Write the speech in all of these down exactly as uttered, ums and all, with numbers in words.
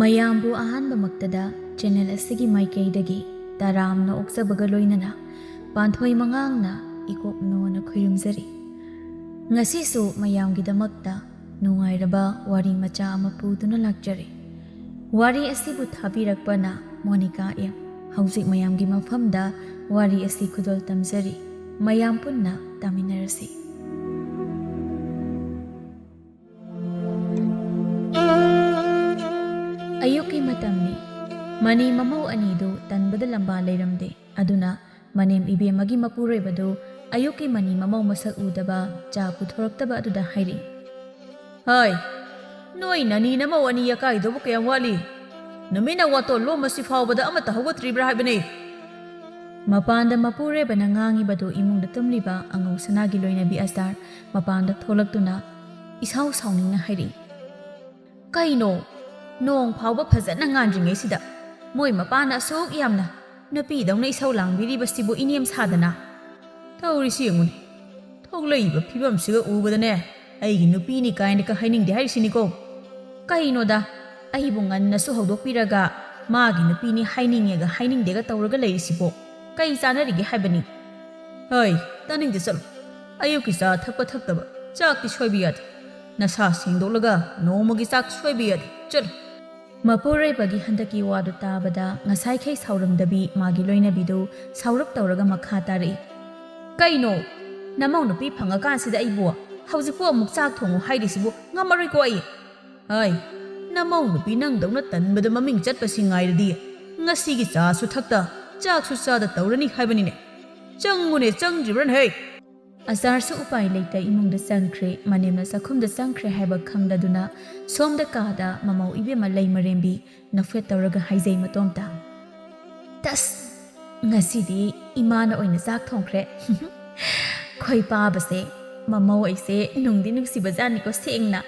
ꯃꯌꯥꯝꯕꯨ ꯑꯍꯥꯟꯕꯃꯛꯇꯗ ꯆꯦꯅꯦꯜ ꯑꯁꯤꯒꯤ ꯃꯥꯏꯀꯩꯗꯒꯤ ꯇꯔꯥꯝꯅ ꯑꯣꯛꯆꯕꯒ ꯂꯣꯏꯅꯅ ꯄꯥꯟꯊꯣꯏ ꯃꯉꯥꯡꯅ ꯏꯀꯣꯛꯅꯣꯅ ꯈꯨꯔꯨꯝꯖꯔꯤ꯫ ꯉꯁꯤꯁꯨ ꯃꯌꯥꯝꯒꯤꯗꯃꯛꯇ ꯅꯨꯡꯉꯥꯏꯔꯕ ꯋꯥꯔꯤ ꯃꯆꯥ ꯑꯃ ꯄꯨꯗꯨꯅ ꯂꯥꯛꯆꯔꯤ꯫ ꯋꯥꯔꯤ ꯑꯁꯤꯕꯨ ꯊꯥꯕꯤꯔꯛꯄꯅ ꯃꯣꯅꯤꯀꯥ ꯑꯦꯝ꯫ ꯍꯧꯖꯤꯛ ꯃꯌꯥꯝꯒꯤ ꯃꯐꯝꯗ ꯋꯥꯔꯤ ꯑꯁꯤ ꯈꯨꯗꯣꯜ ꯇꯝꯖꯔꯤ꯫ ꯃꯌꯥꯝ ꯄꯨꯟꯅ ꯇꯥꯃꯤꯟꯅꯔꯁꯤ꯫ ꯑꯌꯨꯛꯀꯤ ꯃꯇꯝꯅꯤ꯫ ꯃꯅꯤ ꯃꯃꯧ ꯑꯅꯤꯗꯨ ꯇꯟꯕꯗ ꯂꯝꯕꯥ ꯂꯩꯔꯝꯗꯦ꯫ ꯑꯗꯨꯅ ꯃꯅꯦꯝ ꯏꯕꯦꯝꯃꯒꯤ ꯃꯄꯨꯔꯣꯏꯕꯗꯨ ꯑꯌꯨꯛꯀꯤ ꯃꯅꯤ ꯃꯃꯧ ꯃꯁꯛ ꯎꯗꯕ, ꯆꯥ ꯄꯨꯊꯣꯔꯛꯇꯕ ꯑꯗꯨꯗ ꯍꯥꯏꯔꯛꯏ, "ꯍꯥꯏ, ꯅꯣꯏ ꯅꯅꯤ ꯅꯃꯧ ꯑꯅꯤ ꯑꯀꯥꯏꯗꯨꯕꯨ ꯀꯌꯥꯝ ꯋꯥꯠꯂꯤ? ꯅꯨꯃꯤꯠꯅ ꯋꯥꯇꯣꯟ ꯂꯣꯝꯃꯁꯤ ꯐꯥꯎꯕꯗ ꯑꯃꯠꯇ ꯍꯧꯒꯠꯇ꯭ꯔꯤꯕ꯭ꯔꯥ ꯍꯥꯏꯕꯅꯤ?" ꯃꯄꯥꯟꯗ ꯃꯄꯨꯔꯣꯏꯕꯅ ꯉꯥꯡꯉꯤꯕꯗꯨ ꯏꯃꯨꯡꯗ ꯇꯨꯝꯂꯤꯕ ꯑꯉꯧ ꯁꯅꯥꯒꯤ ꯂꯣꯏꯅꯕꯤ ꯑꯁꯇꯥꯔ ꯃꯄꯥꯟꯗ ꯊꯣꯛꯂꯛꯇꯨꯅ ꯏꯁꯥꯎ ꯁꯥꯎꯅꯤꯡꯅ ꯍꯥꯏꯔꯛꯏ, "ꯀꯩꯅꯣ? ꯅꯣꯡ ꯐꯥꯎꯕ ꯐꯖꯅ ꯉꯥꯟꯗ꯭ꯔꯤꯉꯩꯁꯤꯗ ꯃꯣꯏ ꯃꯄꯥꯅ ꯑꯁꯨꯛ ꯌꯥꯝꯅ ꯅꯨꯄꯤꯗꯧꯅ ꯏꯁꯧ ꯂꯥꯡꯕꯤꯔꯤꯕꯁꯤꯕꯨ ꯏꯅꯦꯝ ꯁꯥꯗꯅ?" "ꯇꯧꯔꯤꯁꯤ ꯌꯦꯡꯉꯨꯅꯦ, ꯊꯣꯛꯂꯛꯏꯕ ꯐꯤꯕꯝꯁꯤꯒ ꯎꯕꯗꯅꯦ, ꯑꯩꯒꯤ ꯅꯨꯄꯤꯅꯤ ꯀꯥꯏꯅꯒ ꯍꯥꯏꯅꯤꯡꯗꯦ ꯍꯥꯏꯔꯤꯁꯤꯅꯤꯀꯣ꯫ ꯀꯩꯅꯣꯗ, ꯑꯩꯕꯨ ꯉꯟꯅꯁꯨ ꯍꯧꯗꯣꯛꯄꯤꯔꯒ ꯃꯥꯒꯤ ꯅꯨꯄꯤꯅꯤ ꯍꯥꯏꯅꯤꯡꯉꯦꯒ ꯍꯥꯏꯅꯤꯡꯗꯦꯒ ꯇꯧꯔꯒ ꯂꯩꯔꯤꯁꯤꯕꯣ? ꯀꯩ ꯆꯥꯅꯔꯤꯒꯦ ꯍꯥꯏꯕꯅꯤ?" "ꯍꯩ, ꯇꯥꯅꯤꯡꯗꯦ, ꯆꯠꯂꯣ꯫ ꯑꯌꯨꯛꯀꯤ ꯆꯥ ꯊꯛꯄ ꯊꯛꯇꯕ, ꯆꯥꯛꯇꯤ ꯁꯣꯏꯕ ꯌꯥꯗꯦ꯫ ꯅꯁꯥ ꯁꯦꯡꯗꯣꯛꯂꯒ ꯅꯣꯡꯃꯒꯤ ꯆꯥꯛ ꯁꯣꯏꯕ ꯌꯥꯗꯦ꯫ ꯆꯠꯂꯣ꯫" ꯃꯄꯨꯔꯣꯏꯕꯒꯤ ꯍꯟꯗꯛꯀꯤ ꯋꯥꯗꯨ ꯇꯥꯕꯗ ꯉꯁꯥꯏꯈꯩ ꯁꯥꯎꯔꯝꯗꯕꯤ ꯃꯥꯒꯤ ꯂꯣꯏꯅꯕꯤꯗꯨ ꯁꯥꯎꯔꯞ ꯇꯧꯔꯒ ꯃꯈꯥ ꯇꯥꯔꯛꯏ, "ꯀꯩꯅꯣ? ꯅꯃꯧ ꯅꯨꯄꯤ ꯐꯪꯉꯀꯥꯟꯁꯤꯗ ꯑꯩꯕꯨ ꯍꯧꯖꯤꯛꯄꯨ ꯑꯃꯨꯛ ꯆꯥꯛ ꯊꯣꯡꯉꯨ ꯍꯥꯏꯔꯤꯁꯤꯕꯨ ꯉꯝꯃꯔꯣꯏꯀꯣ ꯑꯩ꯫ ꯍꯥꯏ, ꯅꯃꯧ ꯅꯨꯄꯤ ꯅꯪꯗꯧꯅ ꯇꯟꯕꯗ ꯃꯃꯤꯡ ꯆꯠꯄꯁꯤ ꯉꯥꯏꯔꯗꯤ ꯉꯁꯤꯒꯤ ꯆꯥꯁꯨ ꯊꯛꯇ, ꯆꯥꯛꯁꯨ ꯆꯥꯗ ꯇꯧꯔꯅꯤ ꯍꯥꯏꯕꯅꯤꯅꯦ꯫ ꯆꯪꯉꯨꯅꯦ, ꯆꯪꯗ꯭ꯔꯤꯕ꯭ꯔꯅꯦ ꯍꯦ?" ꯑꯆꯥꯔꯁꯨ ꯎꯄꯥꯏ ꯂꯩꯇ ꯏꯃꯨꯡꯗ ꯆꯪꯈ꯭ꯔꯦ꯫ ꯃꯅꯦꯝꯅ ꯆꯥꯛꯈꯨꯝꯗ ꯆꯪꯈ꯭ꯔꯦ ꯍꯥꯏꯕ ꯈꯪꯂꯗꯨꯅ ꯁꯣꯝꯗ ꯀꯥꯗ ꯃꯃꯧ ꯏꯕꯦꯝꯃ ꯂꯩ ꯃꯔꯦꯝꯕꯤ ꯅꯣꯛꯐꯦꯠ ꯇꯧꯔꯒ ꯍꯥꯏꯖꯩ ꯃꯇꯣꯝꯇ, "ꯇꯁ! ꯉꯁꯤꯗꯤ ꯏꯃꯥꯅ ꯑꯣꯏꯅ ꯆꯥꯛ ꯊꯣꯡꯈ꯭ꯔꯦ꯫ ꯈꯣꯏ ꯄꯥꯕꯁꯦ, ꯃꯃꯧ ꯑꯩꯁꯦ ꯅꯨꯡꯗꯤ ꯅꯨꯡꯁꯤꯕꯖꯥꯠꯅꯤꯀꯣ ꯁꯦꯡꯅ꯫"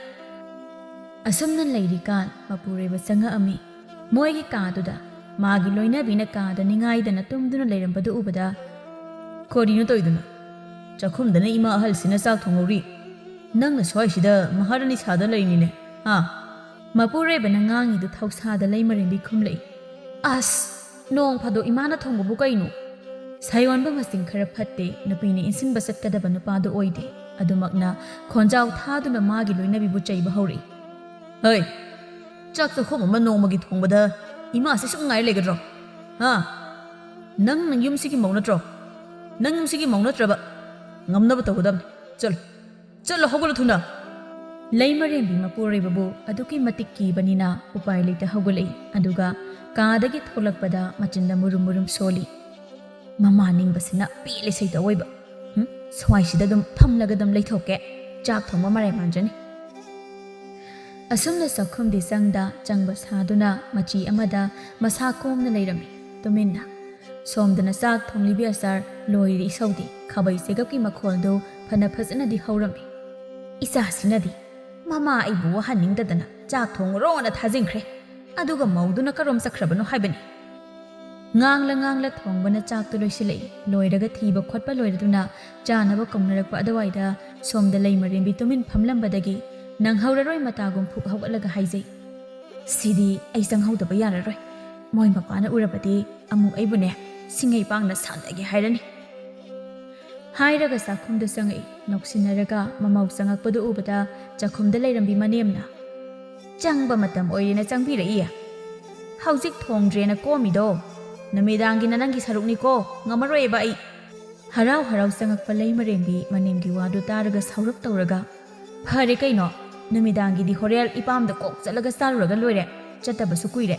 ꯑꯁꯨꯝꯅ ꯂꯩꯔꯤꯀꯥꯟ ꯃꯄꯨꯔꯣꯏꯕ ꯆꯪꯉꯛꯑꯝꯃꯤ꯫ ꯃꯣꯏꯒꯤ ꯀꯥꯗꯨꯗ ꯃꯥꯒꯤ ꯂꯣꯏꯅꯕꯤꯅ ꯀꯥꯗ ꯅꯤꯡꯉꯥꯏꯗꯅ ꯇꯨꯝꯗꯨꯅ ꯂꯩꯔꯝꯕꯗꯨ ꯎꯕꯗ, "ꯀꯔꯤꯅꯣ ꯇꯧꯔꯤꯗꯨꯅ? ꯆꯥꯛꯈꯨꯝꯗꯅ ꯏꯃꯥ ꯑꯍꯜꯁꯤꯅ ꯆꯥꯛ ꯊꯣꯡꯍꯧꯔꯤ, ꯅꯪꯅ ꯁ꯭ꯋꯥꯏꯁꯤꯗ ꯃꯍꯥꯔꯥꯅꯤ ꯁꯥꯗ ꯂꯩꯔꯤꯅꯤꯅꯦ, ꯍꯥ?" ꯃꯄꯨꯔꯣꯏꯕꯅ ꯉꯥꯡꯉꯤꯗꯨ ꯊꯧꯁꯥꯗ ꯂꯩꯃꯔꯦꯝꯕꯤ ꯈꯨꯝꯂꯛꯏ, "ꯑꯁ, ꯅꯣꯡ ꯐꯥꯗꯣꯛ ꯏꯃꯥꯅ ꯊꯣꯡꯕꯕꯨ ꯀꯩꯅꯣ? ꯁꯥꯌꯣꯟꯕ ꯃꯆꯤꯡ ꯈꯔ ꯐꯠꯇꯦ, ꯅꯨꯄꯤꯅ ꯏꯟꯁꯤꯟꯕ ꯆꯠꯀꯗꯕ ꯅꯨꯄꯥꯗꯨ ꯑꯣꯏꯗꯦ꯫ ꯑꯗꯨꯃꯛꯅ ꯈꯣꯟꯖꯥꯎ ꯊꯥꯗꯨꯅ ꯃꯥꯒꯤ ꯂꯣꯏꯅꯕꯤꯕꯨ ꯆꯩꯕ ꯍꯧꯔꯛꯏ꯫ ꯍꯩ, ꯆꯥꯛ ꯆꯥꯛꯈꯣꯝ ꯑꯃ ꯅꯣꯡꯃꯒꯤ ꯊꯣꯡꯕꯗ ꯏꯃꯥꯁꯦ ꯁꯨꯝ ꯉꯥꯏ ꯂꯩꯒꯗ꯭ꯔꯣ? ꯍꯥ? ꯅꯪ ꯅꯪ ꯌꯨꯝꯁꯤꯒꯤ ꯃꯧ ꯅꯠꯇ꯭ꯔꯣ? ꯅꯪ ꯌꯨꯝꯁꯤꯒꯤ ꯃꯧ ꯅꯠꯇ꯭ꯔꯕ? ꯉꯝꯅꯕ ꯇꯧꯒꯗꯕꯅꯤ꯫ ꯆꯠꯂꯣ, ꯆꯠꯂꯣ, ꯍꯧꯒꯠꯂꯣ ꯊꯨꯅ!" ꯂꯩꯃꯔꯦꯝꯕꯤ ꯃꯄꯨꯔꯣꯏꯕꯕꯨ ꯑꯗꯨꯛꯀꯤ ꯃꯇꯤꯛ ꯀꯤꯕꯅꯤꯅ ꯎꯄꯥꯏ ꯂꯩꯇ ꯍꯧꯒꯠꯂꯛꯏ꯫ ꯑꯗꯨꯒ ꯀꯥꯗꯒꯤ ꯊꯣꯛꯂꯛꯄꯗ ꯃꯆꯤꯟꯗ ꯃꯨꯔꯨꯝ ꯃꯨꯔꯨꯝ ꯁꯣꯜꯂꯤ꯫ "ꯃꯃꯥ ꯅꯤꯡꯕꯁꯤꯅ ꯄꯦꯜꯂꯦ ꯁꯩꯇ ꯑꯣꯏꯕ꯫ ꯍꯨꯝ, ꯁ꯭ꯋꯥꯏꯁꯤꯗ ꯑꯗꯨꯝ ꯐꯝꯂꯒ ꯑꯗꯨꯝ ꯂꯩꯊꯣꯛꯀꯦ꯫ ꯆꯥꯛ ꯊꯣꯡꯕ ꯃꯔꯥꯏ ꯃꯥꯟꯖꯅꯤ꯫" ꯑꯁꯨꯝꯅ ꯆꯥꯛꯈꯨꯝꯗꯤ ꯆꯪꯗ ꯆꯪꯕ ꯁꯥꯗꯨꯅ ꯃꯆꯤ ꯑꯃꯗ ꯃꯁꯥ ꯀꯣꯝꯅ ꯂꯩꯔꯝꯃꯤ ꯇꯨꯃꯤꯟꯅ꯫ ꯁꯣꯝꯗꯅ ꯆꯥꯛ ꯊꯣꯡꯂꯤꯕꯤ ꯑꯆꯥꯔ ꯂꯣꯏꯔꯦ ꯏꯁꯧꯗꯤ꯫ ꯈꯥꯕꯩ ꯆꯦꯒꯞꯀꯤ ꯃꯈꯣꯜꯗꯨ ꯐꯅ ꯐꯖꯅꯗꯤ ꯍꯧꯔꯝꯃꯤ꯫ "ꯏꯆꯥꯁꯤꯅꯗꯤ ꯃꯃꯥ ꯑꯩꯕꯨ ꯋꯥꯍꯟꯅꯤꯡꯗꯗꯅ ꯆꯥꯛ ꯊꯣꯡꯉꯨꯔꯣꯅ ꯊꯥꯖꯤꯟꯈ꯭ꯔꯦ꯫ ꯑꯗꯨꯒ ꯃꯧꯗꯨꯅ ꯀꯔꯣꯝ ꯆꯠꯈ꯭ꯔꯕꯅꯣ ꯍꯥꯏꯕꯅꯤ?" ꯉꯥꯡꯂ ꯉꯥꯡꯂ ꯊꯣꯡꯕꯅ ꯆꯥꯛꯇꯨ ꯂꯣꯏꯁꯤꯜꯂꯛꯏ꯫ ꯂꯣꯏꯔꯒ ꯊꯤꯕ ꯈꯣꯠꯄ ꯂꯣꯏꯔꯗꯨꯅ ꯆꯥꯅꯕ ꯀꯧꯅꯔꯛꯄ ꯑꯗꯨꯋꯥꯏꯗ ꯁꯣꯝꯗ ꯂꯩꯃꯔꯦꯝꯕꯤ ꯇꯨꯃꯤꯟ ꯐꯝꯂꯝꯕꯗꯒꯤ ꯅꯪꯍꯧꯔꯔꯣꯏ ꯃꯇꯥꯒꯨꯝ ꯐꯨꯛ ꯍꯧꯒꯠꯂꯒ ꯍꯥꯏꯖꯩ, "ꯁꯤꯗꯤ ꯑꯩ ꯆꯪꯍꯧꯗꯕ ꯌꯥꯔꯔꯣꯏ꯫ ꯃꯣꯏ ꯃꯄꯥꯅ ꯎꯔꯕꯗꯤ ꯑꯃꯨꯛ ꯑꯩꯕꯨꯅꯦ ꯁꯤꯡꯉꯩ ꯄꯥꯡꯅ ꯁꯥꯟꯅꯒꯦ ꯍꯥꯏꯔꯅꯤ꯫" ꯍꯥꯏꯔꯒ ꯆꯥꯛꯈꯨꯝꯗ ꯆꯪꯉꯛꯏ꯫ ꯅꯣꯛꯁꯤꯟꯅꯔꯒ ꯃꯃꯧ ꯆꯪꯉꯛꯄꯗꯨ ꯎꯕꯗ ꯆꯥꯛꯈꯨꯝꯗ ꯂꯩꯔꯝꯕꯤ ꯃꯅꯦꯝꯅ, "ꯆꯪꯕ ꯃꯇꯝ ꯑꯣꯏꯔꯦꯅ ꯆꯪꯕꯤꯔꯛꯏ? ꯍꯧꯖꯤꯛ ꯊꯣꯡꯗ꯭ꯔꯦꯅ ꯀꯣꯝꯃꯤꯗꯣ? ꯅꯨꯃꯤꯗꯥꯡꯒꯤꯅ ꯅꯪꯒꯤ ꯁꯔꯨꯛꯅꯤꯀꯣ, ꯉꯝꯃꯔꯣꯏꯕ ꯑꯩ꯫" ꯍꯔꯥꯎ ꯍꯔꯥꯎ ꯆꯪꯉꯛꯄ ꯂꯩꯃꯔꯦꯝꯕꯤ ꯃꯅꯦꯝꯒꯤ ꯋꯥꯗꯨ ꯇꯥꯔꯒ ꯁꯥꯎꯔꯞ ꯇꯧꯔꯒ, "ꯐꯔꯦ ꯀꯩꯅꯣ, ꯅꯨꯃꯤꯗꯥꯡꯒꯤꯗꯤ ꯍꯣꯔꯦꯟ ꯏꯄꯥꯝꯗ ꯀꯣꯛ ꯆꯠꯂꯒ ꯆꯥꯔꯨꯔꯒ ꯂꯣꯏꯔꯦ, ꯆꯠꯇꯕꯁꯨ ꯀꯨꯏꯔꯦ꯫"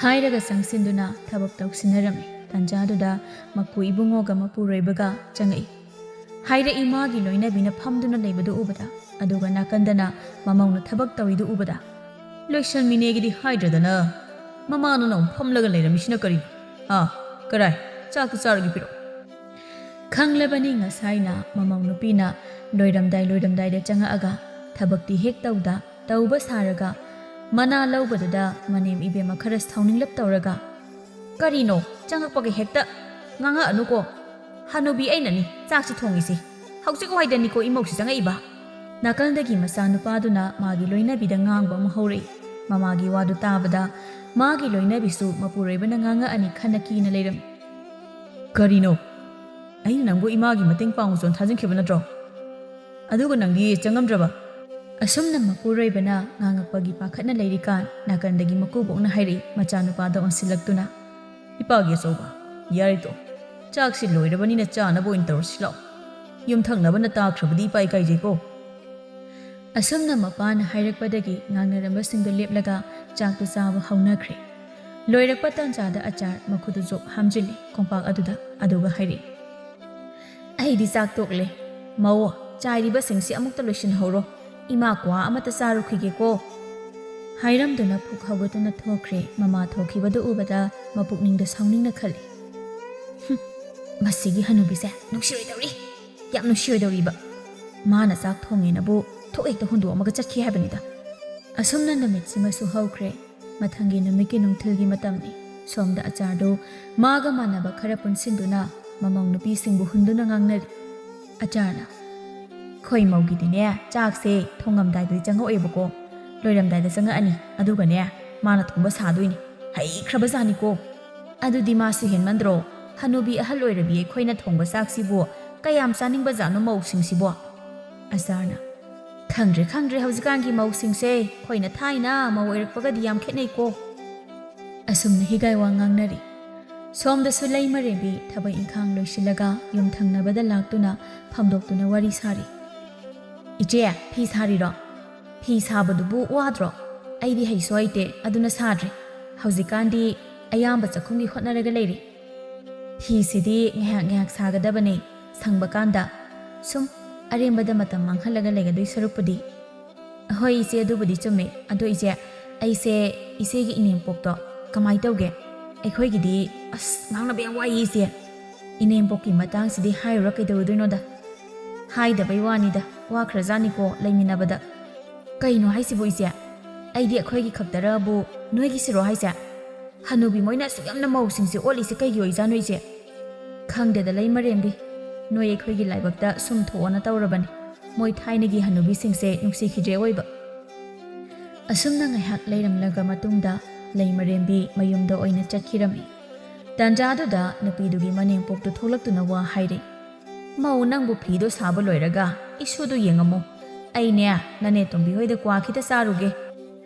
ꯍꯥꯏꯔꯒ ꯆꯪꯁꯤꯟꯗꯨꯅ ꯊꯕꯛ ꯇꯧꯁꯤꯟꯅꯔꯝꯃꯤ꯫ ꯇꯟꯖꯥꯗꯨꯗ ꯃꯀꯨ ꯏꯕꯨꯡꯉꯣꯒ ꯃꯄꯨꯔꯣꯏꯕꯒ ꯆꯪꯉꯛꯏ꯫ ꯍꯥꯏꯔꯛꯏ ꯃꯥꯒꯤ ꯂꯣꯏꯅꯕꯤꯅ ꯐꯝꯗꯨꯅ ꯂꯩꯕꯗꯨ ꯎꯕꯗ, ꯑꯗꯨꯒ ꯅꯥꯀꯟꯗꯅ ꯃꯃꯧꯅ ꯊꯕꯛ ꯇꯧꯔꯤꯗꯨ ꯎꯕꯗ, "ꯂꯣꯏꯁꯟꯃꯤꯅꯦꯒꯤꯗꯤ ꯍꯥꯏꯗ꯭ꯔꯗꯅ ꯃꯃꯥꯅ ꯅꯪ ꯐꯝꯂꯒ ꯂꯩꯔꯝꯃꯤꯁꯤꯅ ꯀꯔꯤꯅꯣ? ꯍꯥ? ꯀꯔꯥꯏ? ꯆꯥꯛꯇꯨ ꯆꯥꯔꯒꯦ ꯄꯤꯔꯛꯑꯣ꯫" ꯈꯪꯂꯕꯅꯤ ꯉꯁꯥꯏꯅ ꯃꯃꯧ ꯅꯨꯄꯤꯅ ꯂꯣꯏꯔꯝꯗꯥꯏ ꯂꯣꯏꯔꯝꯗꯥꯏꯗ ꯆꯪꯉꯛꯑꯒ ꯊꯕꯛꯇꯤ ꯍꯦꯛ ꯇꯧꯗ ꯇꯧꯕ ꯁꯥꯔꯒ ꯃꯅꯥ ꯂꯧꯕꯗꯨꯗ ꯃꯅꯦꯝ ꯏꯕꯦꯝꯃ ꯈꯔ ꯁꯥꯎꯅꯤꯡꯂꯞ ꯇꯧꯔꯒ, "ꯀꯔꯤꯅꯣ ꯆꯪꯉꯛꯄꯒ ꯍꯦꯛꯇ ꯉꯥꯡꯉꯛꯑꯅꯨꯀꯣ꯫ ꯍꯅꯨꯕꯤ ꯑꯩꯅꯅꯤ ꯆꯥꯛꯁꯤ ꯊꯣꯡꯉꯤꯁꯤ꯫ ꯍꯧꯖꯤꯛ ꯋꯥꯏꯗꯅꯤꯀꯣ ꯏꯃꯧꯁꯤ ꯆꯪꯉꯛꯏꯕ꯫ ꯅꯥꯀꯜꯗꯒꯤ ꯃꯆꯥꯅꯨꯄꯥꯗꯨꯅ ꯃꯥꯒꯤ ꯂꯣꯏꯅꯕꯤꯗ ꯉꯥꯡꯕ ꯑꯃ ꯍꯧꯔꯛꯏ꯫ ꯃꯃꯥꯒꯤ ꯋꯥꯗꯨ ꯇꯥꯕꯗ ꯃꯥꯒꯤ ꯂꯣꯏꯅꯕꯤꯁꯨ ꯃꯄꯨꯔꯣꯏꯕꯅ ꯉꯥꯡꯉꯛꯑꯅꯤ ꯈꯟꯅ ꯀꯤꯅ ꯂꯩꯔꯝꯃꯤ꯫ "ꯀꯔꯤꯅꯣ? ꯑꯩꯅ ꯅꯪꯕꯨ ꯏꯃꯥꯒꯤ ꯃꯇꯦꯡ ꯄꯥꯡꯉꯨ ꯆꯣꯟ ꯊꯥꯖꯤꯟꯈꯤꯕ ꯅꯠꯇ꯭ꯔꯣ? ꯑꯗꯨꯒ ꯅꯪꯗꯤ ꯆꯪꯉꯝꯗ꯭ꯔꯕ?" ꯑꯁꯨꯝꯅ ꯃꯄꯨꯔꯣꯏꯕꯅ ꯉꯥꯡꯉꯛꯄꯒꯤ ꯄꯥꯈꯠꯅ ꯂꯩꯔꯤꯀꯥꯟ, ꯅꯥꯀꯟꯗꯒꯤ ꯃꯀꯨꯕꯣꯛꯅ ꯍꯥꯏꯔꯛꯏ, ꯃꯆꯥꯅꯨꯄꯥꯗ ꯑꯣꯟꯁꯤꯜꯂꯛꯇꯨꯅ, "ꯏꯄꯥꯒꯤ ꯑꯆꯧꯕ, ꯌꯥꯔꯦꯗꯣ, ꯆꯥꯛꯁꯤ ꯂꯣꯏꯔꯕꯅꯤꯅ ꯆꯥꯅꯕ ꯑꯣꯏꯅ ꯇꯧꯔꯁꯤ ꯂꯥꯛꯑꯣ꯫ ꯌꯨꯝꯊꯪꯅꯕꯅ ꯇꯥꯈ꯭ꯔꯕꯗꯤ ꯏꯄꯥ ꯏꯀꯥꯏꯖꯩꯀꯣ"꯫ ꯑꯁꯨꯝꯅ ꯃꯄꯥꯅ ꯍꯥꯏꯔꯛꯄꯗꯒꯤ ꯉꯥꯡꯅꯔꯝꯕꯁꯤꯡꯗꯨ ꯂꯦꯞꯂꯒ ꯆꯥꯛꯇꯨ ꯆꯥꯕ ꯍꯧꯅꯈ꯭ꯔꯦ꯫ ꯂꯣꯏꯔꯛꯄ ꯇꯥꯟꯖꯥꯗ ꯑꯆꯥꯔ ꯃꯈꯨꯠꯇꯨ ꯖꯣꯞ ꯍꯥꯝꯖꯤꯜꯂꯤ ꯈꯣꯡꯄꯥꯛ ꯑꯗꯨꯗ, ꯑꯗꯨꯒ ꯍꯥꯏꯔꯛꯏ, "ꯑꯩꯗꯤ ꯆꯥꯛ ꯇꯣꯛꯂꯦ꯫ ꯃꯧ, ꯆꯥꯏꯔꯤꯕꯁꯤꯡꯁꯤ ꯑꯃꯨꯛꯇ ꯂꯣꯏꯁꯤꯟꯍꯧꯔꯣ꯫ ꯏꯃꯥ ꯀ꯭ꯋꯥ ꯑꯃꯠꯇ ꯆꯥꯔꯨꯈꯤꯒꯦꯀꯣ"꯫ ꯍꯥꯏꯔꯝꯗꯨꯅ ꯐꯨꯛ ꯍꯧꯒꯠꯇꯨꯅ ꯊꯣꯛꯈ꯭ꯔꯦ꯫ ꯃꯃꯥ ꯊꯣꯛꯈꯤꯕꯗꯨ ꯎꯕꯗ ꯃꯄꯨꯛꯅꯤꯡꯗ ꯁꯥꯎꯅꯤꯡꯅ ꯈꯜꯂꯤ, "ꯍꯨꯝ, ꯃꯁꯤꯒꯤ ꯍꯅꯨꯕꯤꯁꯦ ꯅꯨꯡꯁꯤꯔꯣꯏꯗꯧꯔꯤ꯫ ꯌꯥꯝ ꯅꯨꯡꯁꯤꯔꯣꯏꯗꯧꯔꯤꯕ꯫ ꯃꯥꯅ ꯆꯥꯛ ꯊꯣꯡꯉꯦꯅꯕꯨ ꯊꯣꯛ ꯍꯦꯛꯇ ꯍꯨꯟꯗꯣꯛꯑꯝꯃꯒ ꯆꯠꯈꯤ ꯍꯥꯏꯕꯅꯤꯗ"꯫ ꯑꯁꯨꯝꯅ ꯅꯨꯃꯤꯠꯁꯤꯃꯁꯨ ꯍꯧꯈ꯭ꯔꯦ꯫ ꯃꯊꯪꯒꯤ ꯅꯨꯃꯤꯠꯀꯤ ꯅꯨꯡꯊꯤꯜꯒꯤ ꯃꯇꯝꯅꯤ꯫ ꯁꯣꯝꯗ ꯑꯆꯥꯔꯗꯨ ꯃꯥꯒ ꯃꯥꯟꯅꯕ ꯈꯔ ꯄꯨꯟꯁꯤꯟꯗꯨꯅ ꯃꯃꯧ ꯅꯨꯄꯤꯁꯤꯡꯕꯨ ꯍꯨꯟꯗꯨꯅ ꯉꯥꯡꯅꯔꯤ꯫ ꯑꯆꯥꯔꯅ, "ꯑꯩꯈꯣꯏ ꯃꯧꯒꯤꯗꯤꯅꯦ, ꯆꯥꯛꯁꯦ ꯊꯣꯡꯉꯝꯗꯥꯏꯗꯗꯤ ꯆꯪꯉꯛꯑꯣꯏꯕꯀꯣ, ꯂꯣꯏꯔꯝꯗꯥꯏꯗ ꯆꯪꯉꯛꯑꯅꯤ꯫ ꯑꯗꯨꯒꯅꯦ, ꯃꯥꯅ ꯊꯣꯡꯕ ꯁꯥꯗꯣꯏꯅꯤ꯫ ꯍꯩꯈ꯭ꯔꯕꯖꯥꯠꯅꯤꯀꯣ"꯫ "ꯑꯗꯨꯗꯤ ꯃꯥꯁꯨ ꯍꯦꯟꯃꯟꯗ꯭ꯔꯣ? ꯍꯅꯨꯕꯤ ꯑꯍꯜ ꯑꯣꯏꯔꯕꯤ ꯑꯩꯈꯣꯏꯅ ꯊꯣꯡꯕ ꯆꯥꯛꯁꯤꯕꯨ ꯀꯌꯥꯝ ꯆꯥꯅꯤꯡꯕꯖꯥꯠꯅꯣ ꯃꯧꯁꯤꯡꯁꯤꯕꯣ?" ꯑꯆꯥꯔꯅ, "ꯈꯪꯗ꯭ꯔꯦ, ꯈꯪꯗ꯭ꯔꯦ, ꯍꯧꯖꯤꯛꯀꯥꯟꯒꯤ ꯃꯧꯁꯤꯡꯁꯦ ꯑꯩꯈꯣꯏꯅ ꯊꯥꯏꯅ ꯃꯧ ꯑꯣꯏꯔꯛꯄꯒꯗꯤ ꯌꯥꯝ ꯈꯦꯠꯅꯩꯀꯣ"꯫ ꯑꯁꯨꯝꯅ ꯍꯤꯒꯥꯏ ꯋꯥ ꯉꯥꯡꯅꯔꯤ꯫ ꯁꯣꯝꯗꯁꯨ ꯂꯩꯃꯔꯦꯝꯕꯤ ꯊꯕꯛ ꯏꯪꯈꯥꯡ ꯂꯣꯏꯁꯤꯜꯂꯒ ꯌꯨꯝ ꯊꯪꯅꯕꯗ ꯂꯥꯛꯇꯨꯅ ꯐꯝꯗꯣꯛꯇꯨꯅ ꯋꯥꯔꯤ ꯁꯥꯔꯤ꯫ "ꯏꯆꯦ, ꯐꯤ ꯁꯥꯔꯤꯔꯣ? ꯐꯤ ꯁꯥꯕꯗꯨꯕꯨ ꯋꯥꯗ꯭ꯔꯣ? ꯑꯩꯗꯤ ꯍꯩꯁꯨ ꯍꯩꯇꯦ, ꯑꯗꯨꯅ ꯁꯥꯗ꯭ꯔꯦ꯫ ꯍꯧꯖꯤꯛꯀꯥꯟꯗꯤ ꯑꯌꯥꯝꯕ ꯆꯥꯛꯈꯨꯝꯒꯤ ꯍꯣꯠꯅꯔꯒ ꯂꯩꯔꯤ꯫ ꯐꯤꯁꯤꯗꯤ ꯉꯥꯏꯍꯥꯛ ꯉꯥꯏꯍꯥꯛ ꯁꯥꯒꯗꯕꯅꯦ, ꯁꯪꯕ ꯀꯥꯟꯗ꯫ ꯁꯨꯝ ꯑꯔꯦꯝꯕꯗ ꯃꯇꯝ ꯃꯥꯡꯍꯜꯂꯒ ꯂꯩꯒꯗꯣꯏ ꯁꯔꯨꯛꯄꯨꯗꯤ"꯫ "ꯍꯣꯏ ꯏꯆꯦ, ꯑꯗꯨꯕꯨꯗꯤ ꯆꯨꯝꯃꯦ꯫ ꯑꯗꯣ ꯏꯆꯦ, ꯑꯩꯁꯦ ꯏꯆꯦꯒꯤ ꯏꯅꯦꯝꯄꯣꯛꯇꯣ ꯀꯃꯥꯏ ꯇꯧꯒꯦ? ꯑꯩꯈꯣꯏꯒꯤꯗꯤ ꯑꯁ ꯉꯥꯡꯅꯕ ꯌꯥꯝ ꯋꯥꯏꯌꯦ ꯏꯆꯦ꯫ ꯏꯅꯦꯝꯄꯣꯛꯀꯤ ꯃꯇꯥꯡꯁꯤꯗꯤ ꯍꯥꯏꯔꯨꯔ ꯀꯩꯗꯧꯔꯨꯗꯣꯏꯅꯣꯗ꯫ ꯍꯥꯏꯗꯕꯩ ꯋꯥꯅꯤꯗ, ꯋꯥꯈ꯭ꯔꯖꯥꯠꯅꯤꯀꯣ ꯂꯩꯃꯤꯟꯅꯕꯗ"꯫ "ꯀꯩꯅꯣ ꯍꯥꯏꯁꯤꯕꯨ ꯏꯆꯦ? ꯑꯩꯗꯤ ꯑꯩꯈꯣꯏꯒꯤ ꯈꯛꯇꯔꯕꯨ ꯅꯣꯏꯒꯤꯁꯤꯔꯣ ꯍꯥꯏꯁꯦ? ꯍꯅꯨꯕꯤ ꯃꯣꯏꯅ ꯑꯁꯨꯛ ꯌꯥꯝꯅ ꯃꯧꯁꯤꯡꯁꯦ ꯑꯣꯠꯂꯤꯁꯦ ꯀꯩꯒꯤ ꯑꯣꯏꯖꯥꯠꯅꯣ ꯏꯆꯦ?" "ꯈꯪꯗꯦꯗ ꯂꯩꯃꯔꯦꯝꯕꯤ, ꯅꯣꯏ ꯑꯩꯈꯣꯏꯒꯤ ꯂꯥꯏꯕꯛꯇ ꯁꯨꯝ ꯊꯣꯛꯑꯣꯅ ꯇꯧꯔꯕꯅꯤ"꯫ ꯃꯣꯏ ꯊꯥꯏꯅꯒꯤ ꯍꯅꯨꯕꯤꯁꯤꯡꯁꯦ ꯅꯨꯡꯁꯤꯈꯤꯗ꯭ꯔꯦ ꯑꯣꯏꯕ꯫ ꯑꯁꯨꯝꯅ ꯉꯥꯏꯍꯥꯛ ꯂꯩꯔꯝꯂꯒ ꯃꯇꯨꯡꯗ ꯂꯩꯃꯔꯦꯝꯕꯤ ꯃꯌꯨꯝꯗ ꯑꯣꯏꯅ ꯆꯠꯈꯤꯔꯝꯃꯤ꯫ ꯇꯥꯟꯖꯥꯗꯨꯗ ꯅꯨꯄꯤꯗꯨꯒꯤ ꯃꯅꯦꯝꯄꯣꯛꯇꯨ ꯊꯣꯛꯂꯛꯇꯨꯅ ꯋꯥ ꯍꯥꯏꯔꯦ꯫ "ꯃꯧ, ꯅꯪꯕꯨ ꯐꯤꯗꯣ ꯁꯥꯕ ꯂꯣꯏꯔꯒ ꯏꯁꯨꯗꯨ ꯌꯦꯡꯉꯝꯃꯨ꯫ ꯑꯩꯅꯦ, ꯅꯅꯦ ꯇꯣꯝꯕꯤ ꯍꯣꯏꯗ ꯀ꯭ꯋꯥ ꯈꯤꯇ ꯆꯥꯔꯨꯒꯦ꯫"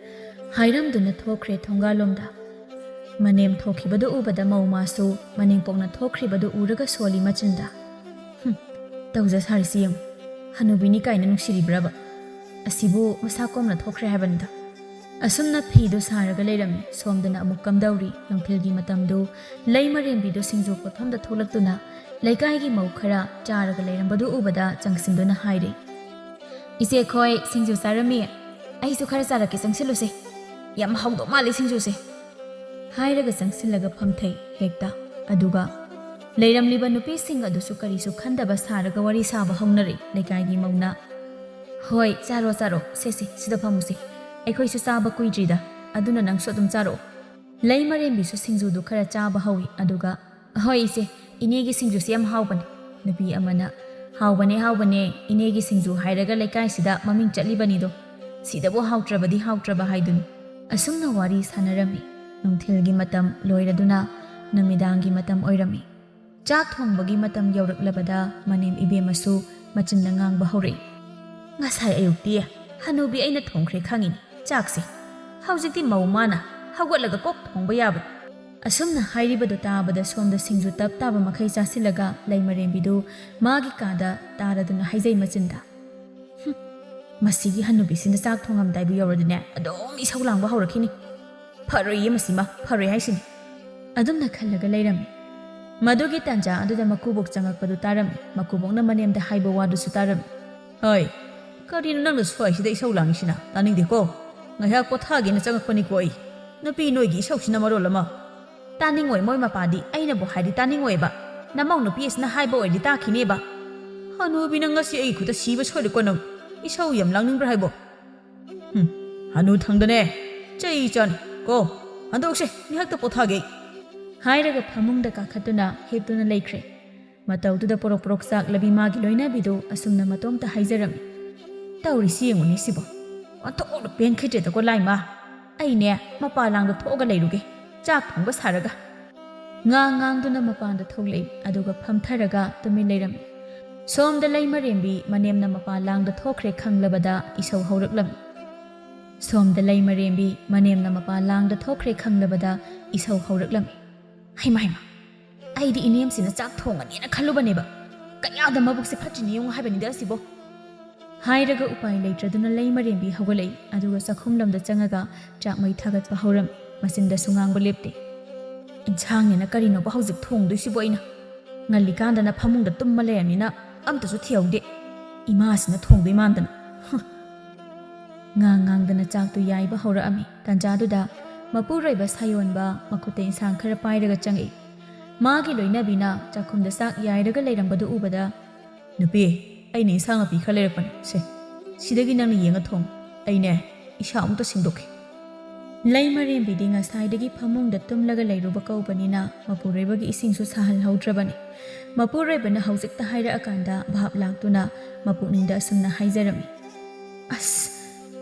ꯍꯥꯏꯔꯝꯗꯨꯅ ꯊꯣꯛꯈ꯭ꯔꯦ ꯊꯣꯡꯒꯥꯜꯂꯣꯝꯗ꯫ ꯃꯅꯦꯝ ꯊꯣꯛꯈꯤꯕꯗꯨ ꯎꯕꯗ ꯃꯧ ꯃꯥꯁꯨ ꯃꯅꯦꯝꯄꯣꯛꯅ ꯊꯣꯛꯈ꯭ꯔꯤꯕꯗꯨ ꯎꯔꯒ ꯁꯣꯜꯂꯤ ꯃꯆꯤꯟꯗ꯫ "ꯍꯨꯝ, ꯇꯧꯖ ꯁꯥꯔꯤꯁꯤ ꯌꯦꯡꯉꯨ꯫ ꯍꯅꯨꯕꯤꯅꯤ ꯀꯥꯏꯅ ꯅꯨꯡꯁꯤꯔꯤꯕ꯭ꯔꯕ? ꯑꯁꯤꯕꯨ ꯃꯁꯥ ꯀꯣꯝꯅ ꯊꯣꯛꯈ꯭ꯔꯦ ꯍꯥꯏꯕꯅꯤꯗ꯫" ꯑꯁꯨꯝꯅ ꯐꯤꯗꯨ ꯁꯥꯔꯒ ꯂꯩꯔꯝꯃꯤ꯫ ꯁꯣꯝꯗꯅ ꯑꯃꯨꯛ ꯀꯝꯗꯧꯔꯤ꯫ ꯅꯨꯡꯊꯤꯜꯒꯤ ꯃꯇꯝꯗꯨ ꯂꯩ ꯃꯔꯦꯝꯕꯤꯗꯨ ꯁꯤꯡꯖꯨ ꯄꯣꯠꯐꯝꯗ ꯊꯣꯛꯂꯛꯇꯨꯅ ꯂꯩꯀꯥꯏꯒꯤ ꯃꯧ ꯈꯔ ꯆꯥꯔꯒ ꯂꯩꯔꯝꯕꯗꯨ ꯎꯕꯗ ꯆꯪꯁꯤꯟꯗꯨꯅ ꯍꯥꯏꯔꯦ, "ꯏꯆꯦ ꯈꯣꯏ ꯁꯤꯡꯖꯨ ꯆꯥꯔꯝꯃꯤ꯫ ꯑꯩꯁꯨ ꯈꯔ ꯆꯥꯔꯛꯀꯦ, ꯆꯪꯁꯤꯜꯂꯨꯁꯦ꯫ ꯌꯥꯝ ꯍꯥꯎꯗꯧ ꯃꯥꯜꯂꯤ ꯁꯤꯡꯖꯨꯁꯦ꯫" ꯍꯥꯏꯔꯒ ꯆꯪꯁꯤꯜꯂꯒ ꯐꯝꯊꯩ ꯍꯦꯛꯇ꯫ ꯑꯗꯨꯒ ꯂꯩꯔꯝꯂꯤꯕ ꯅꯨꯄꯤꯁꯤꯡ ꯑꯗꯨꯁꯨ ꯀꯔꯤꯁꯨ ꯈꯟꯗꯕ ꯁꯥꯔꯒ ꯋꯥꯔꯤ ꯁꯥꯕ ꯍꯧꯅꯔꯦ ꯂꯩꯀꯥꯏꯒꯤ ꯃꯧꯅ꯫ "ꯍꯣꯏ, ꯆꯥꯔꯣ, ꯆꯥꯔꯣ꯫ ꯁꯦ, ꯁꯦ, ꯁꯤꯗ ꯐꯝꯃꯨꯁꯦ꯫ ꯑꯩꯈꯣꯏꯁꯨ ꯆꯥꯕ ꯀꯨꯏꯗ꯭ꯔꯤꯗ, ꯑꯗꯨꯅ ꯅꯪꯁꯨ ꯑꯗꯨꯝ ꯆꯥꯔꯛꯑꯣ꯫" ꯂꯩ ꯃꯔꯦꯝꯕꯤꯁꯨ ꯁꯤꯡꯖꯨꯗꯨ ꯈꯔ ꯆꯥꯕ ꯍꯧꯏ꯫ ꯑꯗꯨꯒ, "ꯍꯣꯏ ꯏꯆꯦ, ꯏꯅꯦꯒꯤ ꯁꯤꯡꯖꯨꯁꯤ ꯌꯥꯝ ꯍꯥꯎꯕꯅꯤ꯫" ꯅꯨꯄꯤ ꯑꯃꯅ, "ꯍꯥꯎꯕꯅꯦ, ꯍꯥꯎꯕꯅꯦ, ꯏꯅꯦꯒꯤ ꯁꯤꯡꯖꯨ ꯍꯥꯏꯔꯒ ꯂꯩꯀꯥꯏꯁꯤꯗ ꯃꯃꯤꯡ ꯆꯠꯂꯤꯕꯅꯤꯗꯣ꯫ ꯁꯤꯗꯕꯨ ꯍꯥꯎꯇ꯭ꯔꯕꯗꯤ ꯍꯥꯎꯇ꯭ꯔꯕ ꯍꯥꯏꯗꯨꯅꯤ꯫" ꯑꯁꯨꯝꯅ ꯋꯥꯔꯤ ꯁꯥꯟꯅꯔꯝꯃꯤ꯫ ꯅꯨꯡꯊꯤꯜꯒꯤ ꯃꯇꯝ ꯂꯣꯏꯔꯗꯨꯅ ꯅꯨꯃꯤꯗꯥꯡꯒꯤ ꯃꯇꯝ ꯑꯣꯏꯔꯝꯃꯤ꯫ ꯆꯥꯛ ꯊꯣꯡꯕꯒꯤ ꯃꯇꯝ ꯌꯧꯔꯛꯂꯕꯗ ꯃꯅꯦꯝ ꯏꯕꯦꯝꯃꯁꯨ ꯃꯆꯤꯟꯗ ꯉꯥꯡꯕ ꯍꯧꯔꯛꯏ꯫ "ꯉꯁꯥꯏ ꯑꯌꯨꯛꯇꯤ ꯍꯅꯨꯕꯤ ꯑꯩꯅ ꯊꯣꯡꯈ꯭ꯔꯦ ꯈꯪꯉꯤꯅꯤ ꯆꯥꯛꯁꯦ꯫ ꯍꯧꯖꯤꯛꯇꯤ ꯃꯧ ꯃꯥꯅ ꯍꯧꯒꯠꯂꯒ ꯀꯣꯛ ꯊꯣꯡꯕ ꯌꯥꯕꯅꯤ꯫" ꯑꯁꯨꯝꯅ ꯍꯥꯏꯔꯤꯕꯗꯨ ꯇꯥꯕꯗ ꯁꯣꯝꯗ ꯁꯤꯡꯖꯨ ꯇꯞ ꯇꯥꯕ ꯃꯈꯩ ꯆꯥꯁꯤꯜꯂꯒ ꯂꯩꯃꯔꯦꯝꯕꯤꯗꯨ ꯃꯥꯒꯤ ꯀꯥꯗ ꯇꯥꯔꯗꯨꯅ ꯍꯥꯏꯖꯩ ꯃꯆꯤꯟꯗ, "ꯍꯨꯝ, ꯃꯁꯤꯒꯤ ꯍꯅꯨꯕꯤꯁꯤꯅ ꯆꯥꯛ ꯊꯣꯡꯉꯝꯗꯥꯏꯕꯨ ꯌꯧꯔꯗꯤꯅꯦ ꯑꯗꯨꯝ ꯏꯁꯧ ꯂꯥꯡꯕ ꯍꯧꯔꯛꯈꯤꯅꯤ꯫ ꯐꯔꯣꯏꯌꯦ ꯃꯁꯤꯃ, ꯐꯔꯣꯏ ꯍꯥꯏꯁꯤꯅꯤ꯫" ꯑꯗꯨꯝꯅ ꯈꯜꯂꯒ ꯂꯩꯔꯝꯃꯤ꯫ ꯃꯗꯨꯒꯤ ꯇꯥꯟꯖꯥ ꯑꯗꯨꯗ ꯃꯀꯨꯕꯣꯛ ꯆꯪꯉꯛꯄꯗꯨ ꯇꯥꯔꯝꯃꯤ꯫ ꯃꯀꯨꯕꯣꯛꯅ ꯃꯅꯦꯝꯗ ꯍꯥꯏꯕ ꯋꯥꯗꯨꯁꯨ ꯇꯥꯔꯝꯃꯤ꯫ "ꯍꯣꯏ, ꯀꯔꯤꯅꯣ ꯅꯪꯅ ꯁ꯭ꯋꯥꯏꯁꯤꯗ ꯏꯁꯧ ꯂꯥꯡꯉꯤꯁꯤꯅ? ꯇꯥꯅꯤꯡꯗꯦꯀꯣ꯫ ꯉꯥꯏꯍꯥꯛ ꯄꯣꯊꯥꯒꯦꯅ ꯆꯪꯉꯛꯄꯅꯤꯀꯣ ꯑꯩ꯫ ꯅꯨꯄꯤ ꯅꯣꯏꯒꯤ ꯏꯁꯧꯁꯤꯅ ꯃꯔꯣꯜ ꯑꯃ꯫" "ꯇꯥꯅꯤꯡꯉꯣꯏ, ꯃꯣꯏ ꯃꯄꯥꯗꯤ ꯑꯩꯅꯕꯨ ꯍꯥꯏꯗꯤ ꯇꯥꯅꯤꯡꯉꯣꯏꯕ꯫ ꯅꯃꯧ ꯅꯨꯄꯤ ꯑꯁꯤꯅ ꯍꯥꯏꯕ ꯑꯣꯏꯔꯗꯤ ꯇꯥꯈꯤꯅꯦꯕ꯫" "ꯍꯅꯨꯕꯤ ꯅꯪ ꯉꯁꯤ ꯑꯩꯒꯤ ꯈꯨꯠꯇ ꯁꯤꯕ ꯁꯣꯏꯔꯦꯀꯣ ꯅꯪ꯫ ꯏꯁꯧ ꯌꯥꯝ ꯂꯥꯡꯅꯤꯡꯕ꯭ꯔꯥ ꯍꯥꯏꯕꯣ?" "ꯍꯨꯝ, ꯍꯅꯨ ꯊꯪꯗꯅꯦ꯫ ꯆꯩ ꯆꯥꯅꯤ꯫ ꯀꯣ, ꯍꯟꯗꯣꯛꯁꯦ, ꯉꯥꯏꯍꯥꯛꯇ ꯄꯣꯊꯥꯒꯦ ꯑꯩ꯫" ꯍꯥꯏꯔꯒ ꯐꯃꯨꯡꯗ ꯀꯥꯈꯠꯇꯨꯅ ꯍꯤꯞꯇꯨꯅ ꯂꯩꯈ꯭ꯔꯦ꯫ ꯃꯇꯧꯗꯨꯗ ꯄꯣꯔꯣꯛ ꯄꯣꯔꯣꯛ ꯆꯥꯛꯂꯕꯤ ꯃꯥꯒꯤ ꯂꯣꯏꯅꯕꯤꯗꯨ ꯑꯁꯨꯝꯅ ꯃꯇꯣꯝꯇ ꯍꯥꯏꯖꯔꯝꯃꯤ꯫ "ꯇꯧꯔꯤꯁꯤ ꯌꯦꯡꯉꯨꯅꯦ ꯁꯤꯕꯣ, ꯑꯣꯟꯊꯣꯛꯅ ꯄꯦꯟꯈꯤꯗ꯭ꯔꯦꯗꯀꯣ ꯂꯥꯏꯃ꯫ ꯑꯩꯅꯦ ꯃꯄꯥꯟ ꯂꯥꯡꯗ ꯊꯣꯛꯑꯒ ꯂꯩꯔꯨꯒꯦ, ꯆꯥꯛ ꯊꯣꯡꯕ ꯁꯥꯔꯒ"꯫ ꯉꯥꯡ ꯉꯥꯡꯗꯨꯅ ꯃꯄꯥꯟꯗ ꯊꯣꯛꯂꯛꯏ, ꯑꯗꯨꯒ ꯐꯝꯊꯔꯒ ꯇꯨꯃꯤꯟ ꯂꯩꯔꯝꯃꯤ꯫ ꯁꯣꯝꯗ ꯂꯩꯃꯔꯦꯝꯕꯤ ꯃꯅꯦꯝꯅ ꯃꯄꯥꯟ ꯂꯥꯡꯗ ꯊꯣꯛꯈ꯭ꯔꯦ ꯈꯪꯂꯕꯗ ꯏꯁꯧ ꯍꯧꯔꯛꯂꯝꯃꯤ꯫ ꯁꯣꯝꯗ ꯂꯩꯃꯔꯦꯝꯕꯤ ꯃꯅꯦꯝꯅ ꯃꯄꯥꯟ ꯂꯥꯡꯗ ꯊꯣꯛꯈ꯭ꯔꯦ ꯈꯪꯂꯕꯗ ꯏꯁꯧ ꯍꯧꯔꯛꯂꯝꯃꯤ꯫ "ꯍꯩꯃ ꯍꯩꯃ, ꯑꯩꯗꯤ ꯏꯅꯦꯝꯁꯤꯅ ꯆꯥꯛ ꯊꯣꯡꯉꯅꯤꯅ ꯈꯜꯂꯨꯕꯅꯦꯕ꯫ ꯀꯌꯥꯗ ꯃꯕꯨꯛꯁꯦ ꯐꯠꯇ꯭ꯔꯤꯅꯦ ꯌꯦꯡꯉꯨ ꯍꯥꯏꯕꯅꯤꯗ ꯑꯁꯤꯕꯣ"꯫ ꯍꯥꯏꯔꯒ ꯎꯄꯥꯏ ꯂꯩꯇ꯭ꯔꯗꯨꯅ ꯂꯩꯃꯔꯦꯝꯕꯤ ꯍꯧꯒꯠꯂꯛꯏ, ꯑꯗꯨꯒ ꯆꯥꯛꯈꯨꯝꯂꯣꯝꯗ ꯆꯪꯉꯒ ꯆꯥꯛ ꯃꯩ ꯊꯥꯒꯠꯄ ꯍꯧꯔꯝꯃꯤ꯫ ꯃꯆꯤꯟꯗꯁꯨ ꯉꯥꯡꯕ ꯂꯦꯞꯇꯦ꯫ "ꯏꯟꯁꯥꯡꯅꯦꯅ ꯀꯔꯤꯅꯣꯕ ꯍꯧꯖꯤꯛ ꯊꯣꯡꯗꯣꯏꯁꯤꯕꯣ ꯑꯩꯅ? ꯉꯜꯂꯤꯀꯥꯟꯗꯅ ꯐꯃꯨꯡꯗ ꯇꯨꯝꯃ ꯂꯩꯔꯝꯃꯤꯅ ꯑꯝꯇꯁꯨ ꯊꯤꯍꯧꯗꯦ꯫ ꯏꯃꯥꯁꯤꯅ ꯊꯣꯡꯗꯣꯏ ꯃꯥꯟꯗꯅ"꯫ ꯍꯨꯝ꯫ ꯉꯥꯡ ꯉꯥꯡꯗꯅ ꯆꯥꯛꯇꯨ ꯌꯥꯏꯕ ꯍꯧꯔꯛꯑꯝꯃꯤ꯫ ꯇꯥꯟꯖꯥꯗꯨꯗ ꯃꯄꯨꯔꯣꯏꯕ ꯁꯥꯌꯣꯟꯕ ꯃꯈꯨꯠꯇ ꯏꯟꯁꯥꯡ ꯈꯔ ꯄꯥꯏꯔꯒ ꯆꯪꯉꯛꯏ꯫ ꯃꯥꯒꯤ ꯂꯣꯏꯅꯕꯤꯅ ꯆꯥꯛꯈꯨꯝꯗ ꯆꯥꯛ ꯌꯥꯏꯔꯒ ꯂꯩꯔꯝꯕꯗꯨ ꯎꯕꯗ, "ꯅꯨꯄꯤ, ꯑꯩꯅ ꯏꯟꯁꯥꯡ ꯅꯥꯄꯤ ꯈꯔ ꯂꯩꯔꯛꯄꯅꯤ꯫ ꯁꯦ, ꯁꯤꯗꯒꯤ ꯅꯪꯅ ꯌꯦꯡꯉ ꯊꯣꯡꯉꯨ꯫ ꯑꯩꯅꯦ, ꯏꯁꯥ ꯑꯃꯨꯛꯇ ꯁꯦꯡꯗꯣꯛꯈꯤ"꯫ ꯂꯩꯃꯔꯦꯝꯕꯤꯗꯤ ꯉꯁꯥꯏꯗꯒꯤ ꯐꯃꯨꯡꯗ ꯇꯨꯝꯂꯒ ꯂꯩꯔꯨꯕ ꯀꯧꯕꯅꯤꯅ ꯃꯄꯨꯔꯣꯏꯕꯒꯤ ꯏꯁꯤꯡꯁꯨ ꯁꯥꯍꯜꯍꯧꯗ꯭ꯔꯕꯅꯤ꯫ ꯃꯄꯨꯔꯣꯏꯕꯅ ꯍꯧꯖꯤꯛꯇ ꯍꯥꯏꯔꯛꯑꯀꯥꯟꯗ ꯚꯥꯞ ꯂꯥꯛꯇꯨꯅ ꯃꯄꯨꯛꯅꯤꯡꯗ ꯑꯁꯨꯝꯅ ꯍꯥꯏꯖꯔꯝꯃꯤ, "ꯑꯁ,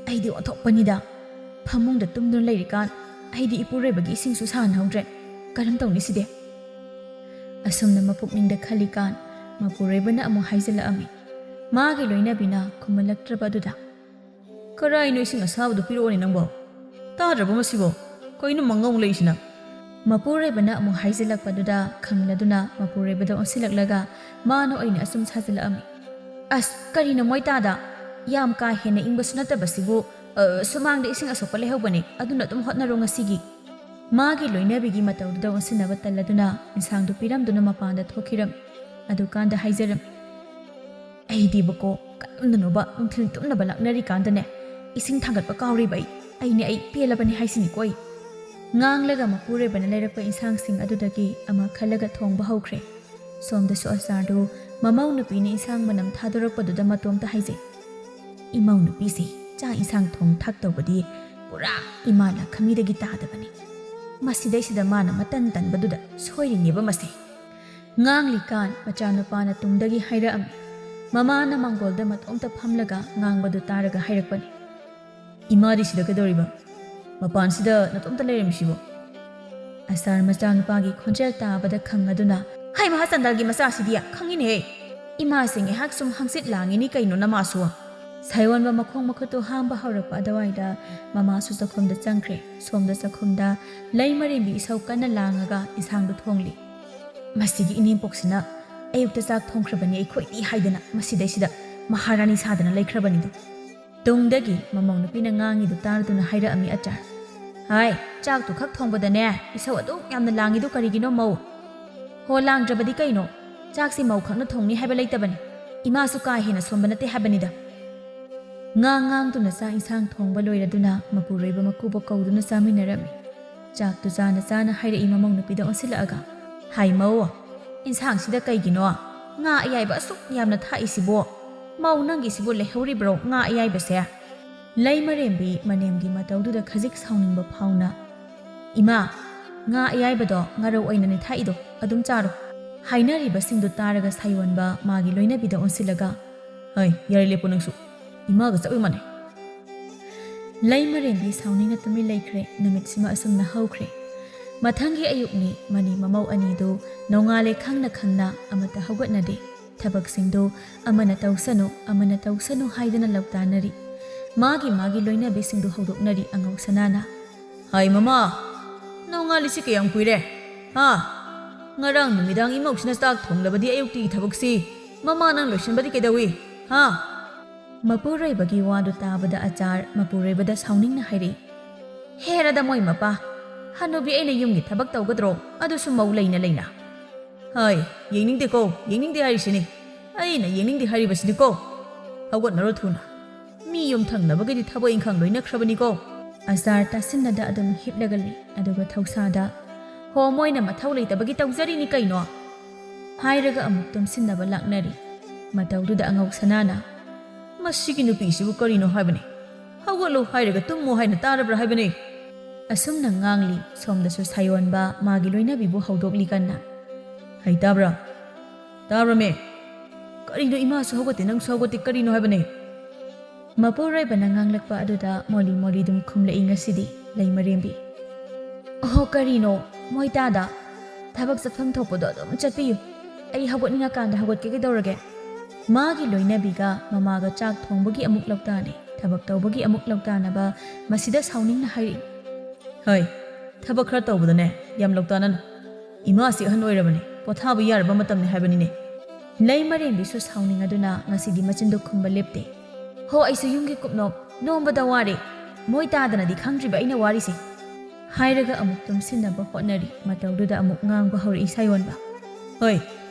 ꯑꯩꯗꯤ ꯑꯣꯟꯊꯣꯛꯄꯅꯤꯗ꯫ ꯐꯃꯨꯡꯗ ꯇꯨꯝꯗꯨꯅ ꯂꯩꯔꯤꯀꯥꯟ ꯑꯩꯗꯤ ꯏꯄꯨꯔꯣꯏꯕꯒꯤ ꯏꯁꯤꯡꯁꯨ ꯁꯥꯍꯟꯍꯧꯗ꯭ꯔꯦ꯫ ꯀꯔꯝ ꯇꯧꯅꯤ ꯁꯤꯗꯤ?" ꯑꯁꯨꯝꯅ ꯃꯄꯨꯛꯅꯤꯡꯗ ꯈꯜꯂꯤꯀꯥꯟ ꯃꯄꯨꯔꯣꯏꯕꯅ ꯑꯃꯨꯛ ꯍꯥꯏꯖꯤꯜꯂꯛꯑꯝꯃꯤ꯫ ꯃꯥꯒꯤ ꯂꯣꯏꯅꯕꯤꯅ ꯈꯨꯝꯍꯜꯂꯛꯇ꯭ꯔꯕ ꯑꯗꯨꯗ, "ꯀꯔꯥꯏꯅꯣ ꯏꯁꯤꯡ ꯑꯁꯥꯕꯗꯨ ꯄꯤꯔꯛꯑꯣꯅꯦ ꯅꯪꯕꯣ? ꯇꯥꯗ꯭ꯔꯕꯣ ꯃꯁꯤꯕꯣ? ꯀꯩꯅꯣ ꯃꯪꯉꯧ ꯂꯩꯁꯤꯅ?" ꯃꯄꯨꯔꯣꯏꯕꯅ ꯑꯃꯨꯛ ꯍꯥꯏꯖꯤꯜꯂꯛꯄꯗꯨꯗ ꯈꯪꯂꯗꯨꯅ ꯃꯄꯨꯔꯣꯏꯕꯗ ꯑꯣꯟꯁꯤꯜꯂꯛꯂꯒ ꯃꯥꯅ ꯑꯣꯏꯅ ꯑꯁꯨꯝ ꯁꯥꯖꯤꯜꯂꯛꯑꯝꯃꯤ, "ꯑꯁ, ꯀꯔꯤꯅꯣ ꯃꯣꯏ ꯇꯥꯗ? ꯌꯥꯝ ꯀꯥ ꯍꯦꯟꯅ ꯏꯪꯕꯁꯨ ꯅꯠꯇꯕꯁꯤꯕꯨ, ꯑ, ꯁꯨꯃꯥꯡꯗ ꯏꯁꯤꯡ ꯑꯁꯣꯛꯄ ꯂꯩꯍꯧꯕꯅꯦ, ꯑꯗꯨꯅ ꯑꯗꯨꯝ ꯍꯣꯠꯅꯔꯣ ꯉꯁꯤꯒꯤ"꯫ ꯃꯥꯒꯤ ꯂꯣꯏꯅꯕꯤꯒꯤ ꯃꯇꯧꯗꯨꯗ ꯑꯣꯟꯁꯤꯟꯅꯕ ꯇꯜꯂꯗꯨꯅ ꯏꯟꯁꯥꯡꯗꯨ ꯄꯤꯔꯝꯗꯨꯅ ꯃꯄꯥꯟꯗ ꯊꯣꯛꯈꯤꯔꯝꯃꯤ꯫ ꯑꯗꯨꯀꯥꯟꯗ ꯍꯥꯏꯖꯔꯝꯃꯤ, "ꯑꯩꯗꯤꯕꯀꯣ, ꯀꯔꯝꯅꯅꯣꯕ ꯅꯨꯡꯊꯤꯜ ꯇꯨꯝꯅꯕ ꯂꯥꯛꯅꯔꯤꯀꯥꯟꯗꯅꯦ ꯏꯁꯤꯡ ꯊꯥꯡꯒꯠꯄ ꯀꯥꯎꯔꯤꯕ ꯑꯩ꯫ ꯑꯩꯅꯦ, ꯑꯩ ꯄꯦꯜꯂꯕꯅꯤ ꯍꯥꯏꯁꯤꯅꯤꯀꯣ ꯑꯩ"꯫ ꯉꯥꯡꯂꯒ ꯃꯄꯨꯔꯣꯏꯕꯅ ꯂꯩꯔꯛꯄ ꯏꯟꯁꯥꯡꯁꯤꯡ ꯑꯗꯨꯗꯒꯤ ꯑꯃ ꯈꯜꯂꯒ ꯊꯣꯡꯕ ꯍꯧꯈ꯭ꯔꯦ꯫ ꯁꯣꯝꯗꯁꯨ ꯑꯆꯥꯔꯗꯨ ꯃꯃꯧ ꯅꯨꯄꯤꯅ ꯏꯟꯁꯥꯡ ꯃꯅꯝ ꯊꯥꯗꯣꯔꯛꯄꯗꯨꯗ ꯃꯇꯣꯝꯇ ꯍꯥꯏꯖꯩ, "ꯏꯃꯧ ꯅꯨꯄꯤꯁꯤ ꯆꯥꯛ ꯏꯟꯁꯥꯡ ꯊꯣꯡ ꯊꯥꯛ ꯇꯧꯕꯗꯤ ꯄꯨꯔꯥ ꯏꯃꯥ ꯂꯥꯈꯃꯤꯗꯒꯤ ꯇꯥꯗꯕꯅꯤ꯫ ꯃꯁꯤꯗꯩꯁꯤꯗ ꯃꯥꯅ ꯃꯇꯟ ꯇꯟꯕꯗꯨꯗ ꯁꯣꯏꯔꯤꯅꯦꯕ ꯃꯁꯦ"꯫ ꯉꯥꯡꯂꯤꯀꯥꯟ ꯃꯆꯥꯅꯨꯄꯥꯅ ꯇꯨꯡꯗꯒꯤ ꯍꯥꯏꯔꯛꯑꯝꯃꯤ꯫ ꯃꯃꯥꯅ ꯃꯥꯡꯒꯣꯜꯗ ꯃꯇꯣꯝꯇ ꯐꯝꯂꯒ ꯉꯥꯡꯕꯗꯨ ꯇꯥꯔꯒ ꯍꯥꯏꯔꯛꯄꯅꯤ꯫ "ꯏꯃꯥꯗꯤ ꯁꯤꯗ ꯀꯩꯗꯧꯔꯤꯕ? ꯃꯄꯥꯟꯁꯤꯗ ꯅꯇꯣꯝꯇ ꯂꯩꯔꯝꯃꯤꯁꯤꯕꯣ?" ꯑꯁꯥꯔ ꯃꯆꯥꯅꯨꯄꯥꯒꯤ ꯈꯣꯟꯖꯦꯜ ꯇꯥꯕꯗ ꯈꯪꯉꯗꯨꯅ, "ꯍꯩ ꯃꯍꯥꯆꯟꯗꯜꯒꯤ ꯃꯆꯥꯁꯤꯗꯤ ꯈꯪꯉꯤꯅꯦꯍꯦ! ꯏꯃꯥꯁꯦ ꯉꯥꯏꯍꯥꯛ ꯁꯨꯝ ꯍꯪꯆꯤꯠ ꯂꯥꯡꯉꯤꯅꯤ ꯀꯩꯅꯣ ꯅꯃꯥꯁꯨ!" ꯁꯥꯏꯑꯣꯟꯕ ꯃꯈꯣꯡ ꯃꯈꯨꯠꯇꯨ ꯍꯥꯝꯕ ꯍꯧꯔꯛꯄ ꯑꯗꯨꯋꯥꯏꯗ ꯃꯃꯥꯁꯨ ꯆꯥꯛꯈꯨꯝꯗ ꯆꯪꯈ꯭ꯔꯦ꯫ ꯁꯣꯝꯗ ꯆꯥꯛꯈꯨꯝꯗ ꯂꯩꯃꯔꯦꯝꯕꯤ ꯏꯁꯧ ꯀꯟꯅ ꯂꯥꯡꯉꯒ ꯏꯟꯁꯥꯡꯗꯨ ꯊꯣꯡꯂꯤ꯫ "ꯃꯁꯤꯒꯤ ꯏꯅꯦꯝꯄꯣꯛꯁꯤꯅ ꯑꯌꯨꯛꯇ ꯆꯥꯛ ꯊꯣꯡꯈ꯭ꯔꯕꯅꯤ ꯑꯩꯈꯣꯏꯗꯤ ꯍꯥꯏꯗꯅ ꯃꯁꯤꯗꯩꯁꯤꯗ ꯃꯍꯥꯔꯥꯅꯤ ꯁꯥꯗꯅ ꯂꯩꯈ꯭ꯔꯕꯅꯤꯗꯣ!" ꯇꯨꯡꯗꯒꯤ ꯃꯃꯧ ꯅꯨꯄꯤꯅ ꯉꯥꯡꯉꯤꯗꯨ ꯇꯥꯔꯗꯨꯅ ꯍꯥꯏꯔꯛꯑꯝꯃꯤ ꯑꯆꯥꯔ꯫ "ꯍꯥꯏ, ꯆꯥꯛꯇꯨ ꯈꯛ ꯊꯣꯡꯕꯗꯅꯦ ꯏꯁꯧ ꯑꯗꯨꯛ ꯌꯥꯝꯅ ꯂꯥꯡꯉꯤꯗꯨ ꯀꯔꯤꯒꯤꯅꯣ ꯃꯧ? ꯍꯣ, ꯂꯥꯡꯗ꯭ꯔꯕꯗꯤ ꯀꯩꯅꯣ? ꯆꯥꯛꯁꯤ ꯃꯧ ꯈꯛꯅ ꯊꯣꯡꯅꯤ ꯍꯥꯏꯕ ꯂꯩꯇꯕꯅꯤ꯫ ꯏꯃꯥꯁꯨ ꯀꯥ ꯍꯦꯟꯅ ꯁꯣꯟꯕ ꯅꯠꯇꯦ ꯍꯥꯏꯕꯅꯤꯗ꯫" ꯉꯥꯡ ꯉꯥꯡꯗꯨꯅ ꯆꯥꯛ ꯏꯟꯁꯥꯡ ꯊꯣꯡꯕ ꯂꯣꯏꯔꯗꯨꯅ ꯃꯄꯨꯔꯣꯏꯕ ꯃꯀꯨꯕꯣꯛ ꯀꯧꯗꯨꯅ ꯆꯥꯃꯤꯟꯅꯔꯝꯃꯤ꯫ ꯆꯥꯛꯇꯨ ꯆꯥꯅ ꯆꯥꯅ ꯍꯥꯏꯔꯛꯏ ꯃꯃꯧ ꯅꯨꯄꯤꯗ ꯑꯣꯟꯁꯤꯜꯂꯛꯑꯒ, "ꯍꯥꯏ ꯃꯧ, ꯏꯟꯁꯥꯡꯁꯤꯗ ꯀꯩꯒꯤꯅꯣ ꯉꯥ ꯑꯌꯥꯏꯕ ꯑꯁꯨꯛ ꯌꯥꯝꯅ ꯊꯥꯛꯏꯁꯤꯕꯣ? ꯃꯧ ꯅꯪꯒꯤꯁꯤꯕꯨ ꯂꯩꯍꯧꯔꯤꯕ꯭ꯔꯣ ꯉꯥ ꯑꯌꯥꯏꯕꯁꯦ?" ꯂꯩꯃꯔꯦꯝꯕꯤ ꯃꯅꯦꯝꯒꯤ ꯃꯇꯧꯗꯨꯗ ꯈꯖꯤꯛ ꯁꯥꯎꯅꯤꯡꯕ ꯐꯥꯎꯅ, "ꯏꯃꯥ, ꯉꯥ ꯑꯌꯥꯏꯕꯗꯣ ꯉꯥꯔꯧ ꯑꯣꯏꯅꯅꯦ ꯊꯥꯛꯏꯗꯣ, ꯑꯗꯨꯝ ꯆꯥꯔꯣ꯫" ꯍꯥꯏꯅꯔꯤꯕꯁꯤꯡꯗꯨ ꯇꯥꯔꯒ ꯁꯥꯏꯑꯣꯟꯕ ꯃꯥꯒꯤ ꯂꯣꯏꯅꯕꯤꯗ ꯑꯣꯟꯁꯤꯜꯂꯒ, "ꯍꯩ, ꯌꯥꯔꯦ, ꯂꯦꯞꯄꯣ ꯅꯪꯁꯨ꯫ ꯏꯃꯥꯒ ꯆꯞ ꯃꯥꯟꯅꯩ꯫" ꯂꯩꯃꯔꯦꯝꯕꯤ ꯁꯥꯎꯅꯤꯡꯅ ꯇꯨꯃꯤꯟ ꯂꯩꯈ꯭ꯔꯦ꯫ ꯅꯨꯃꯤꯠꯁꯤꯃ ꯑꯁꯨꯝꯅ ꯍꯧꯈ꯭ꯔꯦ꯫ ꯃꯊꯪꯒꯤ ꯑꯌꯨꯛꯅꯤ꯫ ꯃꯅꯤ ꯃꯃꯧ ꯑꯅꯤꯗꯨ ꯅꯣꯡꯉꯥꯜꯂꯦ ꯈꯪꯅ ꯈꯪꯅ ꯑꯃꯠꯇ ꯍꯧꯒꯠꯅꯗꯦ꯫ ꯊꯕꯛꯁꯤꯡꯗꯨ ꯑꯃꯅ ꯇꯧꯁꯅꯨ, ꯑꯃꯅ ꯇꯧꯁꯅꯨ ꯍꯥꯏꯗꯅ ꯂꯧꯇꯥꯟꯅꯔꯤ꯫ ꯃꯥꯒꯤ ꯃꯥꯒꯤ ꯂꯣꯏꯅꯕꯤꯁꯤꯡꯗꯨ ꯍꯧꯗꯣꯛꯅꯔꯤ ꯑꯉꯧ ꯁꯅꯥꯅ꯫ "ꯍꯥꯏ ꯃꯃꯥ, ꯅꯣꯡꯉꯥꯜꯂꯤꯁꯤ ꯀꯌꯥꯝ ꯀꯨꯏꯔꯦ? ꯍꯥ? ꯉꯔꯥꯡ ꯅꯨꯃꯤꯗꯥꯡ ꯏꯃꯧꯁꯤꯅ ꯆꯥꯛ ꯊꯣꯡꯂꯕꯗꯤ ꯑꯌꯨꯛꯇꯒꯤ ꯊꯕꯛꯁꯤ ꯃꯃꯥ ꯅꯪ ꯂꯣꯏꯁꯤꯟꯕꯗꯤ ꯀꯩꯗꯧꯏ? ꯍꯥ?" ꯃꯄꯨꯔꯣꯏꯕꯒꯤ ꯋꯥꯗꯨ ꯇꯥꯕꯗ ꯑꯆꯥꯔ ꯃꯄꯨꯔꯣꯏꯕꯗ ꯁꯥꯎꯅꯤꯡꯅ ꯍꯥꯏꯔꯛꯏ, "ꯍꯦꯔꯥꯗ ꯃꯣꯏ ꯃꯄꯥ, ꯍꯅꯨꯕꯤ ꯑꯩꯅ ꯌꯨꯝꯒꯤ ꯊꯕꯛ ꯇꯧꯒꯗ꯭ꯔꯣ? ꯑꯗꯨꯁꯨ ꯃꯧ ꯂꯩꯅ ꯂꯩꯅ꯫ ꯍꯥꯏ, ꯌꯦꯡꯅꯤꯡꯗꯦꯀꯣ, ꯌꯦꯡꯅꯤꯡꯗꯦ ꯍꯥꯏꯔꯤꯁꯤꯅꯤ꯫ ꯑꯩꯅ ꯌꯦꯡꯅꯤꯡꯗꯦ ꯍꯥꯏꯔꯤꯕꯁꯤꯅꯤꯀꯣ꯫ ꯍꯧꯒꯠꯅꯔꯣ ꯊꯨꯅ꯫ ꯃꯤ ꯌꯨꯝ ꯊꯪꯅꯕꯒꯤꯗꯤ ꯊꯕꯛ ꯏꯪꯈꯥꯡ ꯂꯣꯏꯅꯈ꯭ꯔꯕꯅꯤꯀꯣ꯫" ꯑꯆꯥꯔ ꯇꯥꯁꯤꯟꯅꯗ ꯑꯗꯨꯝ ꯍꯤꯞꯂꯒ ꯂꯩ꯫ ꯑꯗꯨꯒ ꯊꯧꯁꯥꯗ, "ꯍꯣ, ꯃꯣꯏꯅ ꯃꯊꯧ ꯂꯩꯇꯕꯒꯤ ꯇꯧꯖꯔꯤꯅꯤ ꯀꯩꯅꯣ?" ꯍꯥꯏꯔꯒ ꯑꯃꯨꯛ ꯇꯨꯝꯁꯤꯟꯅꯕ ꯂꯥꯛꯅꯔꯤ꯫ ꯃꯇꯧꯗꯨꯗ ꯑꯉꯧ ꯁꯅꯥꯅ, "ꯃꯁꯤꯒꯤ ꯅꯨꯄꯤꯁꯤꯕꯨ ꯀꯔꯤꯅꯣ ꯍꯥꯏꯕꯅꯤ? ꯍꯧꯒꯠꯂꯨ ꯍꯥꯏꯔꯒ ꯇꯨꯝꯃꯨ ꯍꯥꯏꯅ ꯇꯥꯔꯕ꯭ꯔꯥ ꯍꯥꯏꯕꯅꯤ?" ꯑꯁꯨꯝꯅ ꯉꯥꯡꯂꯤ꯫ ꯁꯣꯝꯗꯁꯨ ꯁꯥꯌꯣꯟꯕ ꯃꯥꯒꯤ ꯂꯣꯏꯅꯕꯤꯕꯨ ꯍꯧꯗꯣꯛꯂꯤ ꯀꯟꯅ꯫ "ꯍꯩ, ꯇꯥꯕ꯭ꯔꯥ? ꯇꯥꯕ꯭ꯔꯃꯦ? ꯀꯔꯤꯅꯣ, ꯏꯃꯥꯁꯨ ꯍꯧꯒꯠꯇꯦ, ꯅꯪꯁꯨ ꯍꯧꯒꯠꯇꯦ, ꯀꯔꯤꯅꯣ ꯍꯥꯏꯕꯅꯦ?" ꯃꯄꯨꯔꯣꯏꯕꯅ ꯉꯥꯡꯂꯛꯄ ꯑꯗꯨꯗ ꯃꯣꯂꯤ ꯃꯣꯂꯤ ꯑꯗꯨꯝ ꯈꯨꯝꯂꯛꯏ ꯉꯁꯤꯗꯤ ꯂꯩꯃꯔꯦꯝꯕꯤ꯫ "ꯑꯣꯍꯣ, ꯀꯔꯤꯅꯣ? ꯃꯣꯏ ꯇꯥꯗ? ꯊꯕꯛ ꯆꯠꯐꯝ ꯊꯣꯛꯄꯗꯣ ꯑꯗꯨꯝ ꯆꯠꯄꯤꯌꯨ꯫ ꯑꯩ ꯍꯧꯒꯠꯅꯤꯡꯉꯀꯥꯟꯗ ꯍꯧꯒꯠꯀꯦ, ꯀꯩꯗꯧꯔꯒꯦ?" ꯃꯥꯒꯤ ꯂꯣꯏꯅꯕꯤꯒ ꯃꯃꯥꯒ ꯆꯥꯛ ꯊꯣꯡꯕꯒꯤ ꯑꯃꯨꯛ ꯂꯧꯇꯥꯅꯩ, ꯊꯕꯛ ꯇꯧꯕꯒꯤ ꯑꯃꯨꯛ ꯂꯧꯇꯥꯅꯕ ꯃꯁꯤꯗ ꯁꯥꯎꯅꯤꯡꯅ ꯍꯥꯏꯔꯛꯏ꯫ "ꯍꯣꯏ, ꯊꯕꯛ ꯈꯔ ꯇꯧꯕꯗꯅꯦ ꯌꯥꯝ ꯂꯧꯇꯥꯅꯅꯨ꯫ ꯏꯃꯥꯁꯤ ꯑꯍꯟ ꯑꯣꯏꯔꯕꯅꯤ, ꯄꯣꯊꯥꯕ ꯌꯥꯔꯕ ꯃꯇꯝꯅꯤ ꯍꯥꯏꯕꯅꯤꯅꯦ꯫" ꯂꯩꯃꯔꯦꯝꯕꯤꯁꯨ ꯁꯥꯎꯅꯤꯡꯉꯗꯨꯅ ꯉꯁꯤꯗꯤ ꯃꯆꯤꯟꯗꯣ ꯈꯨꯝꯕ ꯂꯦꯞꯇꯦ꯫ "ꯍꯣ, ꯑꯩꯁꯨ ꯌꯨꯝꯒꯤ ꯀꯨꯞꯅꯣꯞ ꯅꯣꯝꯕꯗ ꯋꯥꯔꯦ꯫ ꯃꯣꯏ ꯇꯥꯗꯅꯗꯤ ꯈꯪꯗ꯭ꯔꯤꯕ ꯑꯩꯅ ꯋꯥꯔꯤꯁꯦ?" ꯍꯥꯏꯔꯒ ꯑꯃꯨꯛ ꯇꯨꯝꯁꯤꯟꯅꯕ ꯍꯣꯠꯅꯔꯤ꯫ ꯃꯇꯧꯗꯨꯗ ꯑꯃꯨꯛ ꯉꯥꯡꯕ ꯍꯧꯔꯛꯏ ꯁꯥꯌꯣꯟꯕ꯫ "ꯍꯣꯏ,